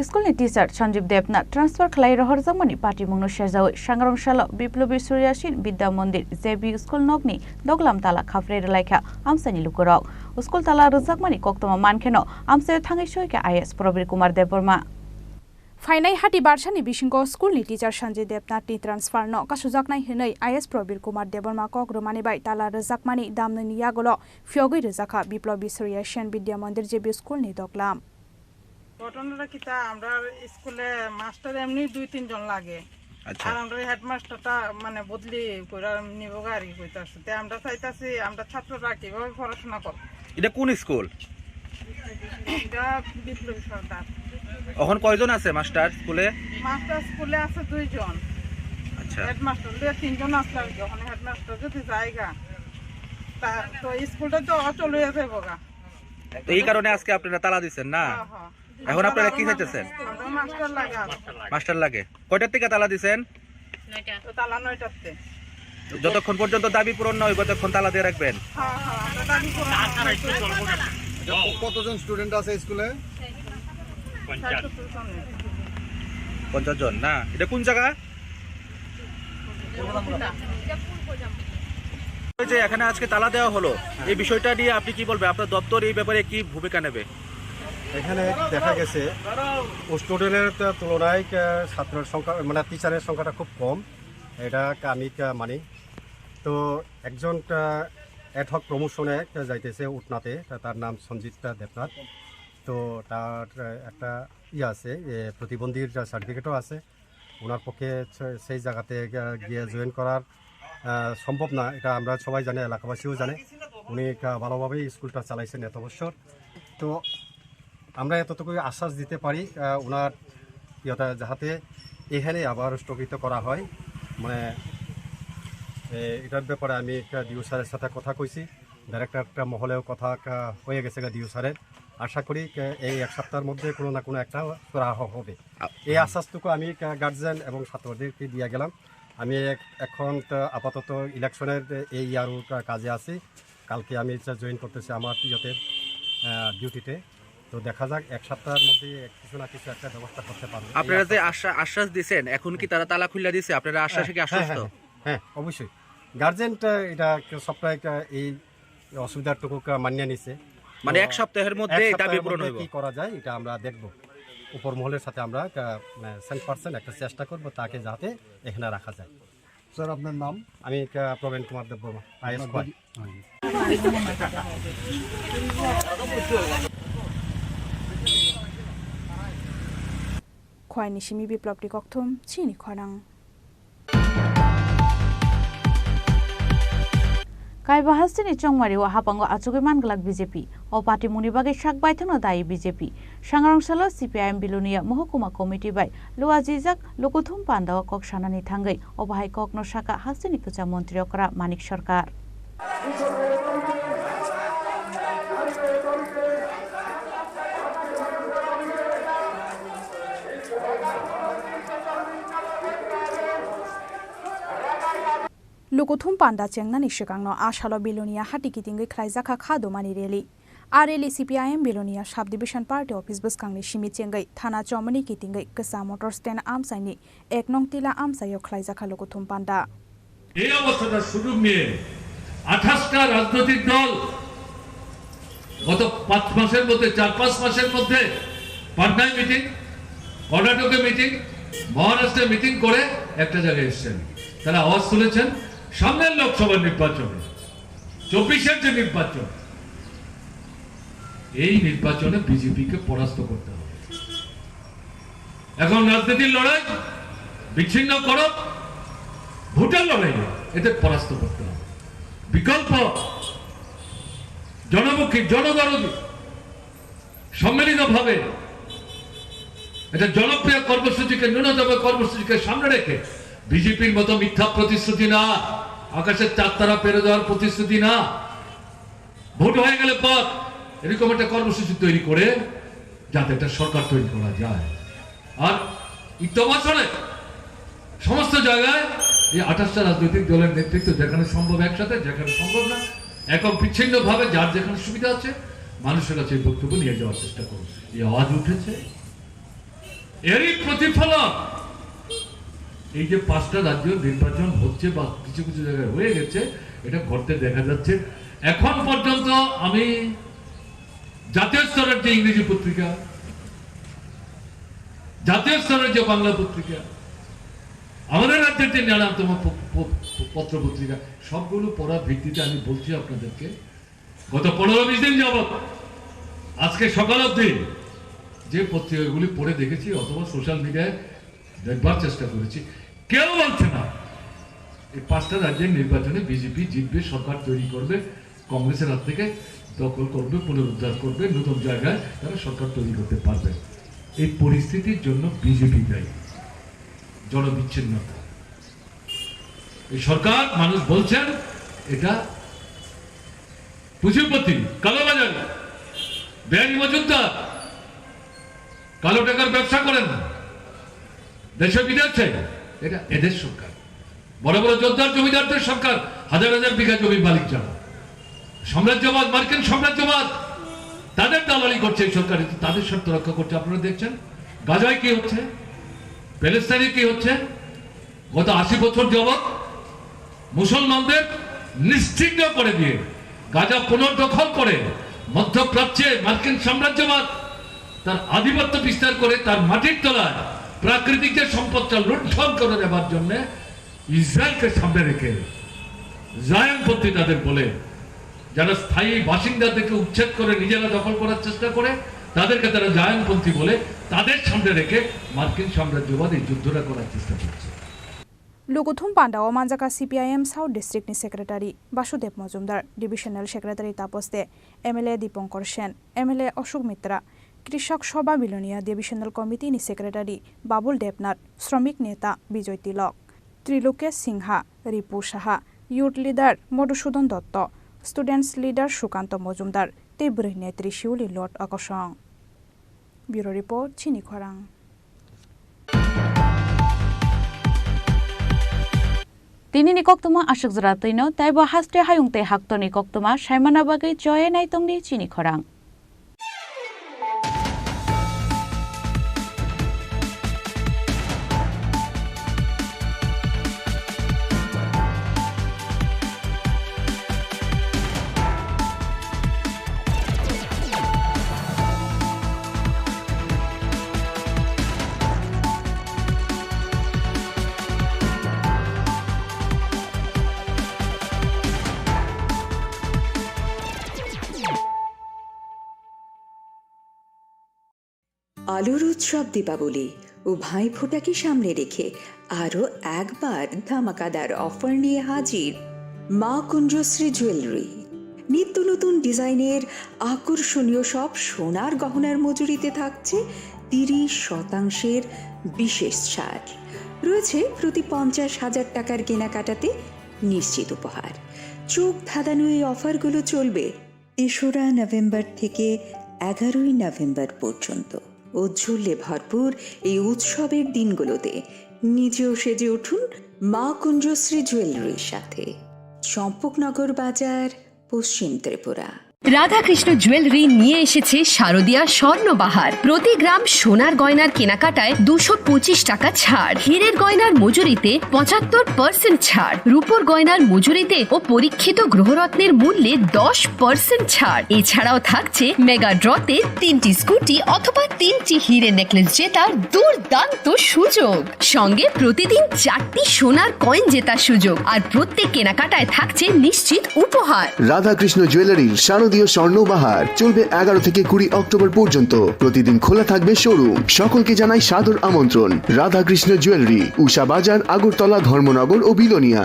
School ni teacher Sanjib Debnath transfer khlai rohorjakmani patimungno sejaui Sangrong salo Biplobi Surya Sen Bidya Mandir J B school nokni doglam tala khapre rwlaikha amchaini lukurok. School tala rwjakmani koktwma mankheno amchaio thangwi soikha I A S Probir Kumar Debbarma. Phainai hati barsani bisingo school ni teacher Sanjay Debnath ni transfer no kasujaknai hwnwi I A S Probir Kumar Debbarma kok rwmani bai tala rwjakmani damnwini yagulo phiyogwi rwjakha Biplobi Surya Sen Bidya Mandir J B school ni doglam. ঘটনাটা কিতা, আমরা স্কুলে মাস্টার এমনি দুই তিনজন লাগে। আচ্ছা। আর আমরা হেডমাস্টারটা মানে বদলি করে নিব আর কি কইতাছে। তে আমরা চাইতাছি আমরা ছাত্ররা কিভাবে পড়াশোনা করব। এটা কোন স্কুল? এটা বিপ্লবী সর্দার। এখন কয়জন আছে মাস্টার স্কুলে? মাস্টার স্কুলে আছে দুইজন। আচ্ছা। হেডমাস্টার দিয়ে তিনজন আসলে আর কি। ওখানে হেডমাস্টার যদি জায়গা, তা তো স্কুলটা তো অচল হয়ে যাবো গা। তো এই কারণে আজকে আপনারা তালা দিচ্ছেন না? হ্যাঁ, হ্যাঁ। এখন আপনারা কি চাইতেছেন? আমরা মাস্টার লাগা। মাস্টার লাগে। কয়টার থেকে তালা দিছেন? তো তালা নয়টাতে। যতক্ষণ পর্যন্ত দাবি পূরণ না হইব, ততক্ষণ তালা দিয়ে রাখবেন। হ্যাঁ, হ্যাঁ, আমরা দাবি পূরণ করব। কতজন স্টুডেন্ট আছে স্কুলে? ষাট সত্তর জন। পঞ্চাশ জন না? এটা কোন জায়গা? এই যে এখানে আজকে তালা দেওয়া হলো, এই বিষয়টা নিয়ে আপনি কি বলবেন? আপনার দপ্তর এই ব্যাপারে কি ভূমিকা নেবে? এখানে দেখা গেছে স্টুডেন্টের তুলনায়, আহ, ছাত্রের সংখ্যা, মানে, টিচারের সংখ্যাটা খুব কম, এটা আমি, আহ, মানি। তো একজন, আহ, অ্যাডহক প্রমোশনে যাইতেছে উটনাতে, তা-, তার নাম সঞ্জিত দেবনাথ। তো তার, আহ, একটা ইয়ে আছে, এ, প্রতিবন্ধীর সার্টিফিকেটও আছে। ওনার পক্ষে সে-, সেই জায়গাতে গিয়া-, গিয়ে জয়েন করার, আহ, সম্ভব না, এটা আমরা সবাই জানি, এলাকাবাসীও জানে। উনি একটা ভালোভাবেই স্কুলটা চালাইছেন এত বছর। তো আমরা এতটুকুই আশ্বাস দিতে পারি, আহ, ওনার ইয়েটা যাহাতে এখানে আবার স্থগিত করা হয়। মানে, এ, এটার ব্যাপারে আমি একটা ডিও স্যারের সাথে কথা কইছি, ডাইরেক্টর একটা মহলেও কথা কা-, হয়ে গেছে গা ডিও স্যারের। আশা করি কা-, এই এক সপ্তাহের মধ্যে কোনো না কোনো একটা সুরাহা হবে। আ-, এই আশ্বাসটুকু আমি কা-, গার্জিয়ান এবং ছাত্রদেরকে দিয়ে গেলাম। আমি এক-, এখন তো আপাতত ইলেকশনের এই ইয়ারও কা-, কাজে আছি। কালকে আমি হচ্ছে জয়েন করতেছি আমার ইয়েতে, আহ, ডিউটিতে। তো দেখা যাক, এক সপ্তাহের মধ্যে এক কিছু না কিছু একটা ব্যবস্থা করতে পারবো। এই আপনারা যে আশ্বাস আশ্বা-, আশ্বাস দিছেন, এখন কি তারা তালা খুলে দিছে? আপনারা আশ্বাসে কি হ্যাঁ, হ্যাঁ, আশ্বস্ত? হ্যাঁ, হ্যাঁ, অবশ্যই। গার্জেনটা এটা সবটা একটা এই অসুবিধাটুকু কা-, মানিয়ে নিছে। মানে তো এক সপ্তাহের মধ্যে এক এই দাবি সপ্তাহের পূরণ মধ্যে হইব? কি করা যায়, এটা আমরা দেখব। উপর মহলের সাথে আমরা একটা, মানে, সেন্ট পার্সেন্ট একটা চেষ্টা করব, তাকে যাতে এখানে রাখা যায়। স্যার, আপনার নাম? আমি, আহ, প্রবীণ কুমার দেববর্মা, আইএস আপনার খোয়াই। দাবি? খোয়াইনি simi Biplop Tikokthum, chini khorang. Kaiba hasteni chongmari o hapango achugwi manglak B J P. O party mungni bagwi sak baithangno dayi B J P. Sangrong salo C P I M Bilonia Mohokuma Committee bai luajijak Lukuthum Panda o kok sanani thangwi, obo hai kokno saka hasteni kwcham montri okra Manik Sarkar. Lukuthum Panda chengnani swkangno a salo Bilonia hati kitingwi khlaijakha kha dumani rally. A rally C P I M Bilonia Sub Division Party Office bwskangni simi chengwi thana chomani kitingwi kwsa motor stand amchaini ek nong tila amchaio khlaijakha Lukuthum Panda. এই অবস্থাটার সুযোগ নিয়ে আঠাশটা রাজনৈতিক দল গত পাঁচ মাসের মধ্যে, চার পাঁচ মাসের মধ্যে পাটনায় মিটিং, কর্ণাটকে মিটিং, মহারাষ্ট্রে মিটিং করে একটা জায়গায় এসছেন। তারা আওয়াজ তুলেছেন সামনের লোকসভা নির্বাচনে, চব্বিশের যে নির্বাচন, এই নির্বাচনে বিজেপিকে পরাস্ত করতে হবে। এখন রাজনীতির লড়াই বিচ্ছিন্ন করো, ভোটের লড়াই নয়, এদের পরাস্ত করতে হবে। বিকল্প জনমুখী, জনদরদী, সম্মিলিতভাবে একটা জনপ্রিয় কর্মসূচিকে, ন্যূনতম কর্মসূচিকে সামনে রেখে বিজেপির মতো মিথ্যা প্রতিশ্রুতি না, আকাশের চাঁদ তারা পেরে যাওয়ার প্রতিশ্রুতি না, ভোট হয়ে গেলে পর এরকম একটা কর্মসূচি তৈরি করে যাতে একটা সরকার তৈরি করা যায়। আর ইত্যবাসনে সমস্ত জায়গায় এই আঠাশটা রাজনৈতিক দলের নেতৃত্ব যেখানে সম্ভব একসাথে, যেখানে সম্ভব না একক বিচ্ছিন্নভাবে যার যেখানে সুবিধা আছে মানুষের কাছে এই বক্তব্য নিয়ে যাওয়ার চেষ্টা করুন। এই আওয়াজ উঠেছে, এরই প্রতিফলন এই যে পাঁচটা রাজ্য নির্বাচন হচ্ছে বা কিছু কিছু জায়গায় হয়ে গেছে, এটা ঘটতে দেখা যাচ্ছে। এখন পর্যন্ত আমি জাতীয় স্তরের যে ইংরেজি পত্রিকা, জাতীয় স্তরের যে বাংলা পত্রিকা, আমাদের রাজ্যের যে নানাতম প-, প-, প-, পত্র পত্রিকা, সবগুলো পড়ার ভিত্তিতে আমি বলছি আপনাদেরকে, গত পনেরো বিশ দিন যাবত আজকে সকাল অবধি যে পত্রিকাগুলি পড়ে দেখেছি অথবা সোশ্যাল মিডিয়ায় দেখবার চেষ্টা করেছি, কেউ বলছে না এই পাঁচটা রাজ্যের নির্বাচনে বিজেপি জিতবে, সরকার তৈরি করবে, কংগ্রেসের হাত থেকে দখল করবে, পুনরুদ্ধার করবে, নতুন জায়গায় তারা সরকার তৈরি করতে পারবে। এই পরিস্থিতির জন্য বিজেপি দায়ী, জনবিচ্ছিন্নতা। এই সরকার, মানুষ বলছেন এটা পুঁজিপতি, কালোবাজারি, বেআইনি মজুমদার, কালো টাকার ব্যবসা করেন দেশে বিদেশে, এটা এদের সরকার। বড় বড় জোরদার জমিদারদের সরকার, হাজার হাজার বিঘা জমির মালিক যারা। সাম্রাজ্যবাদ, মার্কিন সাম্রাজ্যবাদ, তাদের দালালি করছে এই সরকার, কিন্তু তাদের স্বার্থ রক্ষা করছে। আপনারা দেখছেন গাজায় কি হচ্ছে, প্যালেস্তাইনে কি হচ্ছে। গত আশি বছর যাবৎ মুসলমানদের নিশ্চিহ্ন করে দিয়ে গাজা পুনর্দখল করে মধ্যপ্রাচ্যে মার্কিন সাম্রাজ্যবাদ তার আধিপত্য বিস্তার করে তার মাটির তলায় প্রাকৃতিক যে সম্পদটা লুণ্ঠন করে দেবার জন্য ইসরায়েলকে সামনে রেখে জায়নপন্থী তাদের বলে, যারা স্থায়ী বাসিন্দাদেরকে উচ্ছেদ করে নিজেরা দখল করার চেষ্টা করে, তাদেরকে তারা জায়নপন্থী বলে, তাদের সামনে রেখে মার্কিন সাম্রাজ্যবাদ এই যুদ্ধটা করার চেষ্টা করছে। Lukuthum Panda o manjaka C P I M South District ni Secretary Basudev Mojumdar, Divisional Secretary Tapos De, M L A Dipankar Sen, M L A Ashok Mitra, K Krishak Sabha Bilonia Divisional Committee ni Secretary Babul Debnath, Shramik Neta Bijoy Tilok, Trilokesh Singha, Ripu Saha, Youth Leader Madhusudan Dotto, Students Leader Sukanto Mojumdar tei bwrwi netri Shiuli Lord Akosong. Bureau Report, Chini Khorang. Tinini koktwma aswk jora twino, taibo haste hayung tei haktorni koktwma saimana bagwi choye naitongdi Chini Khorang. আলোর উৎসব দীপাবলি ও ভাইফোঁটাকে সামনে রেখে আরও একবার ধামাকাদার অফার নিয়ে হাজির মা কুঞ্জশ্রী জুয়েলারি। নিত্য নতুন ডিজাইনের আকর্ষণীয় সব সোনার গহনার মজুরিতে থাকছে তিরিশ শতাংশের বিশেষ ছাড়। রয়েছে প্রতি পঞ্চাশ হাজার টাকার কেনাকাটাতে নিশ্চিত উপহার। চোখ ধাঁধানো এই অফারগুলো চলবে তেসরা নভেম্বর থেকে এগারোই নভেম্বর পর্যন্ত। ঔজ্জ্বল্যে ভরপুর এই উৎসবের দিনগুলোতে নিজেও সেজে উঠুন মা কুঞ্জশ্রী জুয়েলারির সাথে। চম্পকনগর বাজার, পশ্চিম ত্রিপুরা। রাধাকৃষ্ণ জুয়েলারি নিয়ে এসেছে শারদীয়া স্বর্ণবাহার। প্রতি গ্রাম সোনার গয়নার কেনাকাটায় দুশো পঁচিশ টাকা ছাড়, হীরের গয়নার মজুরিতে পঁচাত্তর পার্সেন্ট ছাড়, রূপোর গয়নার মজুরিতে ও পরীক্ষিত গ্রহরত্নের মূল্যে দশ পার্সেন্ট ছাড়। এছাড়াও থাকছে মেগা ড্রতে তিনটি স্কুটি অথবা তিনটি হীরে নেকলেস জেতার দুর্দান্ত সুযোগ। সঙ্গে প্রতিদিন চারটি সোনার কয়েন জেতার সুযোগ, আর প্রত্যেক কেনাকাটায় থাকছে নিশ্চিত উপহার। রাধাকৃষ্ণ জুয়েলারির শারদীয় স্বর্ণ বাহার চলবে এগারো থেকে কুড়ি অক্টোবর পর্যন্ত। প্রতিদিন খোলা থাকবে শোরুম। সকলকে জানাই সাদর আমন্ত্রণ। রাধাকৃষ্ণ জুয়েলারি, উষা বাজার, আগরতলা, ধর্মনগর ও বিলোনিয়া।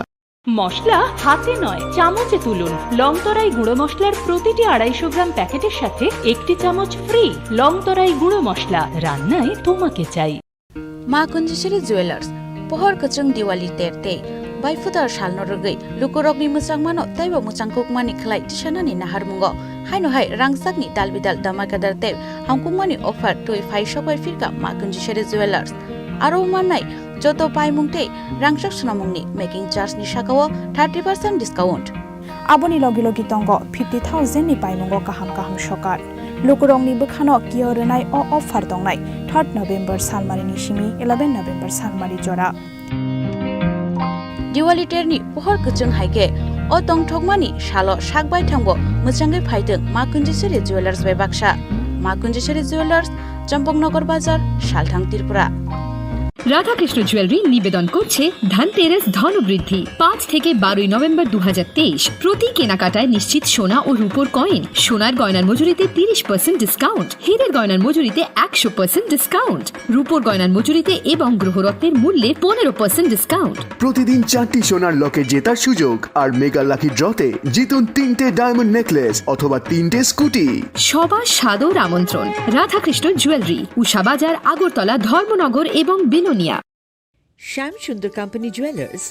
মশলা হাতে নয়, চামচে তুলুন। লংতরাই গুঁড়ো মশলার প্রতিটি আড়াইশো গ্রাম প্যাকেটের সাথে একটি চামচ ফ্রি। লংতরাই গুঁড়ো মশলা, রান্নায় তোমাকে চাই। Ma Kunjishri Jewelers, pohor kwchwng Diwali ter tei Baiphutar salno rwgwi lukurokni mwchangmano teibo mwchangkukmani khlai tisanani naharmungo. Haino hai rangchakni dalbidal damakadar tei hamkukmani offer twi phai sokbai phirkha Ma Kunjishri Jewelers. Aro mannai joto paimung tei rangchak swnamungni making charge ni sakao thirty percent discount. Aboni logi logi tongo fifty thousand ni paimungo kaham kaham sokar. Lukurokni bwkhano kiyo rwnai o offer tongnai third November salmarini simi eleven November salmari jora. Diwali terni pohor kwchwng hai khe o tongthokmani salo sak baithangbo mwchangwi phaitwng Ma Kunjishri Jewelers bai baksa. Ma Kunjishri Jewelers, Champaknagar Bazar, Salthang, Tripura. Radhakrishna jewellery নিবেদন করছে ধনতেরাস ধনবৃদ্ধি। পাঁচ থেকে বারোই নভেম্বর দু হাজার তেইশ। প্রতি কেনাকাটায় নিশ্চিত সোনা ও রূপোর কয়েন, সোনার গয়নার মজুরিতে তিরিশ পার্সেন্ট ডিসকাউন্ট, হীরের গয়নার মজুরিতে একশো পার্সেন্ট ডিসকাউন্ট, রূপোর গয়নার মজুরিতে এবং গ্রহরত্নের মূল্যে পনেরো পার্সেন্ট ডিসকাউন্ট। প্রতিদিন চারটি সোনার লকেট জেতার সুযোগ আর মেগা লাকি ড্রতে জিতুন তিনটে ডায়মন্ড নেকলেস অথবা তিনটে স্কুটি। সবার সাদর আমন্ত্রণ রাধাকৃষ্ণ জুয়েলারি, উষা বাজার, আগরতলা, ধর্মনগর এবং বিলোনিয়া। শ্যাম সুন্দর কোম্পানি জুয়েলার্স,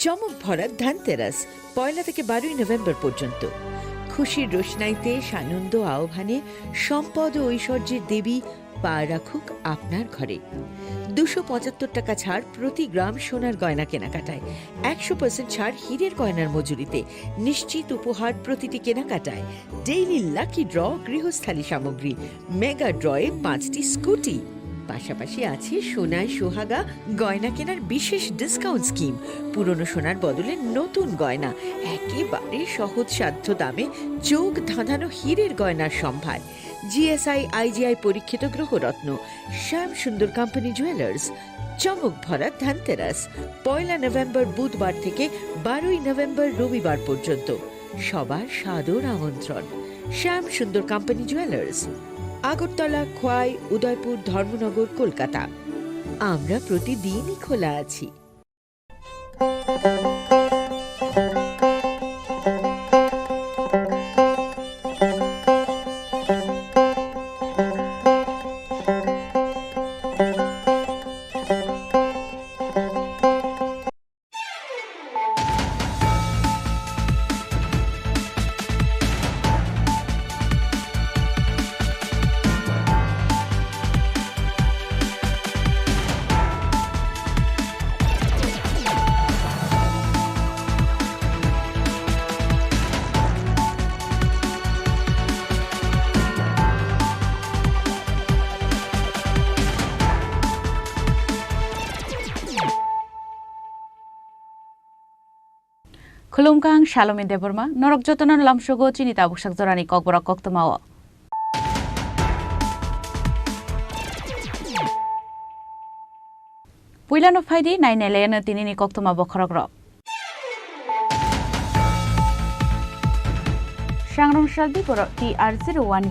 চমক ভরা ধনতেরাস, পয়লা থেকে বারোই নভেম্বর পর্যন্ত। খুশির রোশনাইতে সানন্দ আহ্বানে সম্পদ ও ঐশ্বর্যের দেবী পা রাখুক আপনার ঘরে। দুশো পঁচাত্তর টাকা ছাড় প্রতি গ্রাম সোনার গয়না কেনাকাটায়, একশো পার্সেন্ট ছাড় হীরের গয়নার মজুরিতে, নিশ্চিত উপহার প্রতিটি কেনাকাটায়, ডেইলি লাকি ড্র, গৃহস্থালী সামগ্রী, মেগা ড্রয়ে পাঁচটি স্কুটি। পাশাপাশি আছে সোনায় সোহাগা গয়না কেনার বিশেষ ডিসকাউন্ট স্কিম। পুরনো সোনার বদলে নতুন গয়না, একেবারে সহজসাধ্য দামে চোখ ধাঁধানো হীরের গয়নার সম্ভার। জিএসআই, আইজিআই পরীক্ষিত গ্রহরত্ন। শ্যাম সুন্দর কোম্পানি জুয়েলার্স, চমক ভরা ধনতেরাস, পয়লা নভেম্বর বুধবার থেকে বারোই নভেম্বর রবিবার পর্যন্ত। সবার সাদর আমন্ত্রণ। শ্যাম সুন্দর কোম্পানি জুয়েলার্স, আগরতলা, খোয়াই, উদয়পুর, ধর্মনগর, কলকাতা। আমরা প্রতিদিনই খোলা আছি। Khulumkha, ang Salomi Debbarma, norok jotono lamsogo chini tabuksak jorani kokborok koktwmao. Puilano phaidi nainailayano tinini koktwma bokhorokrok. Sangrong saldi borok T R zero one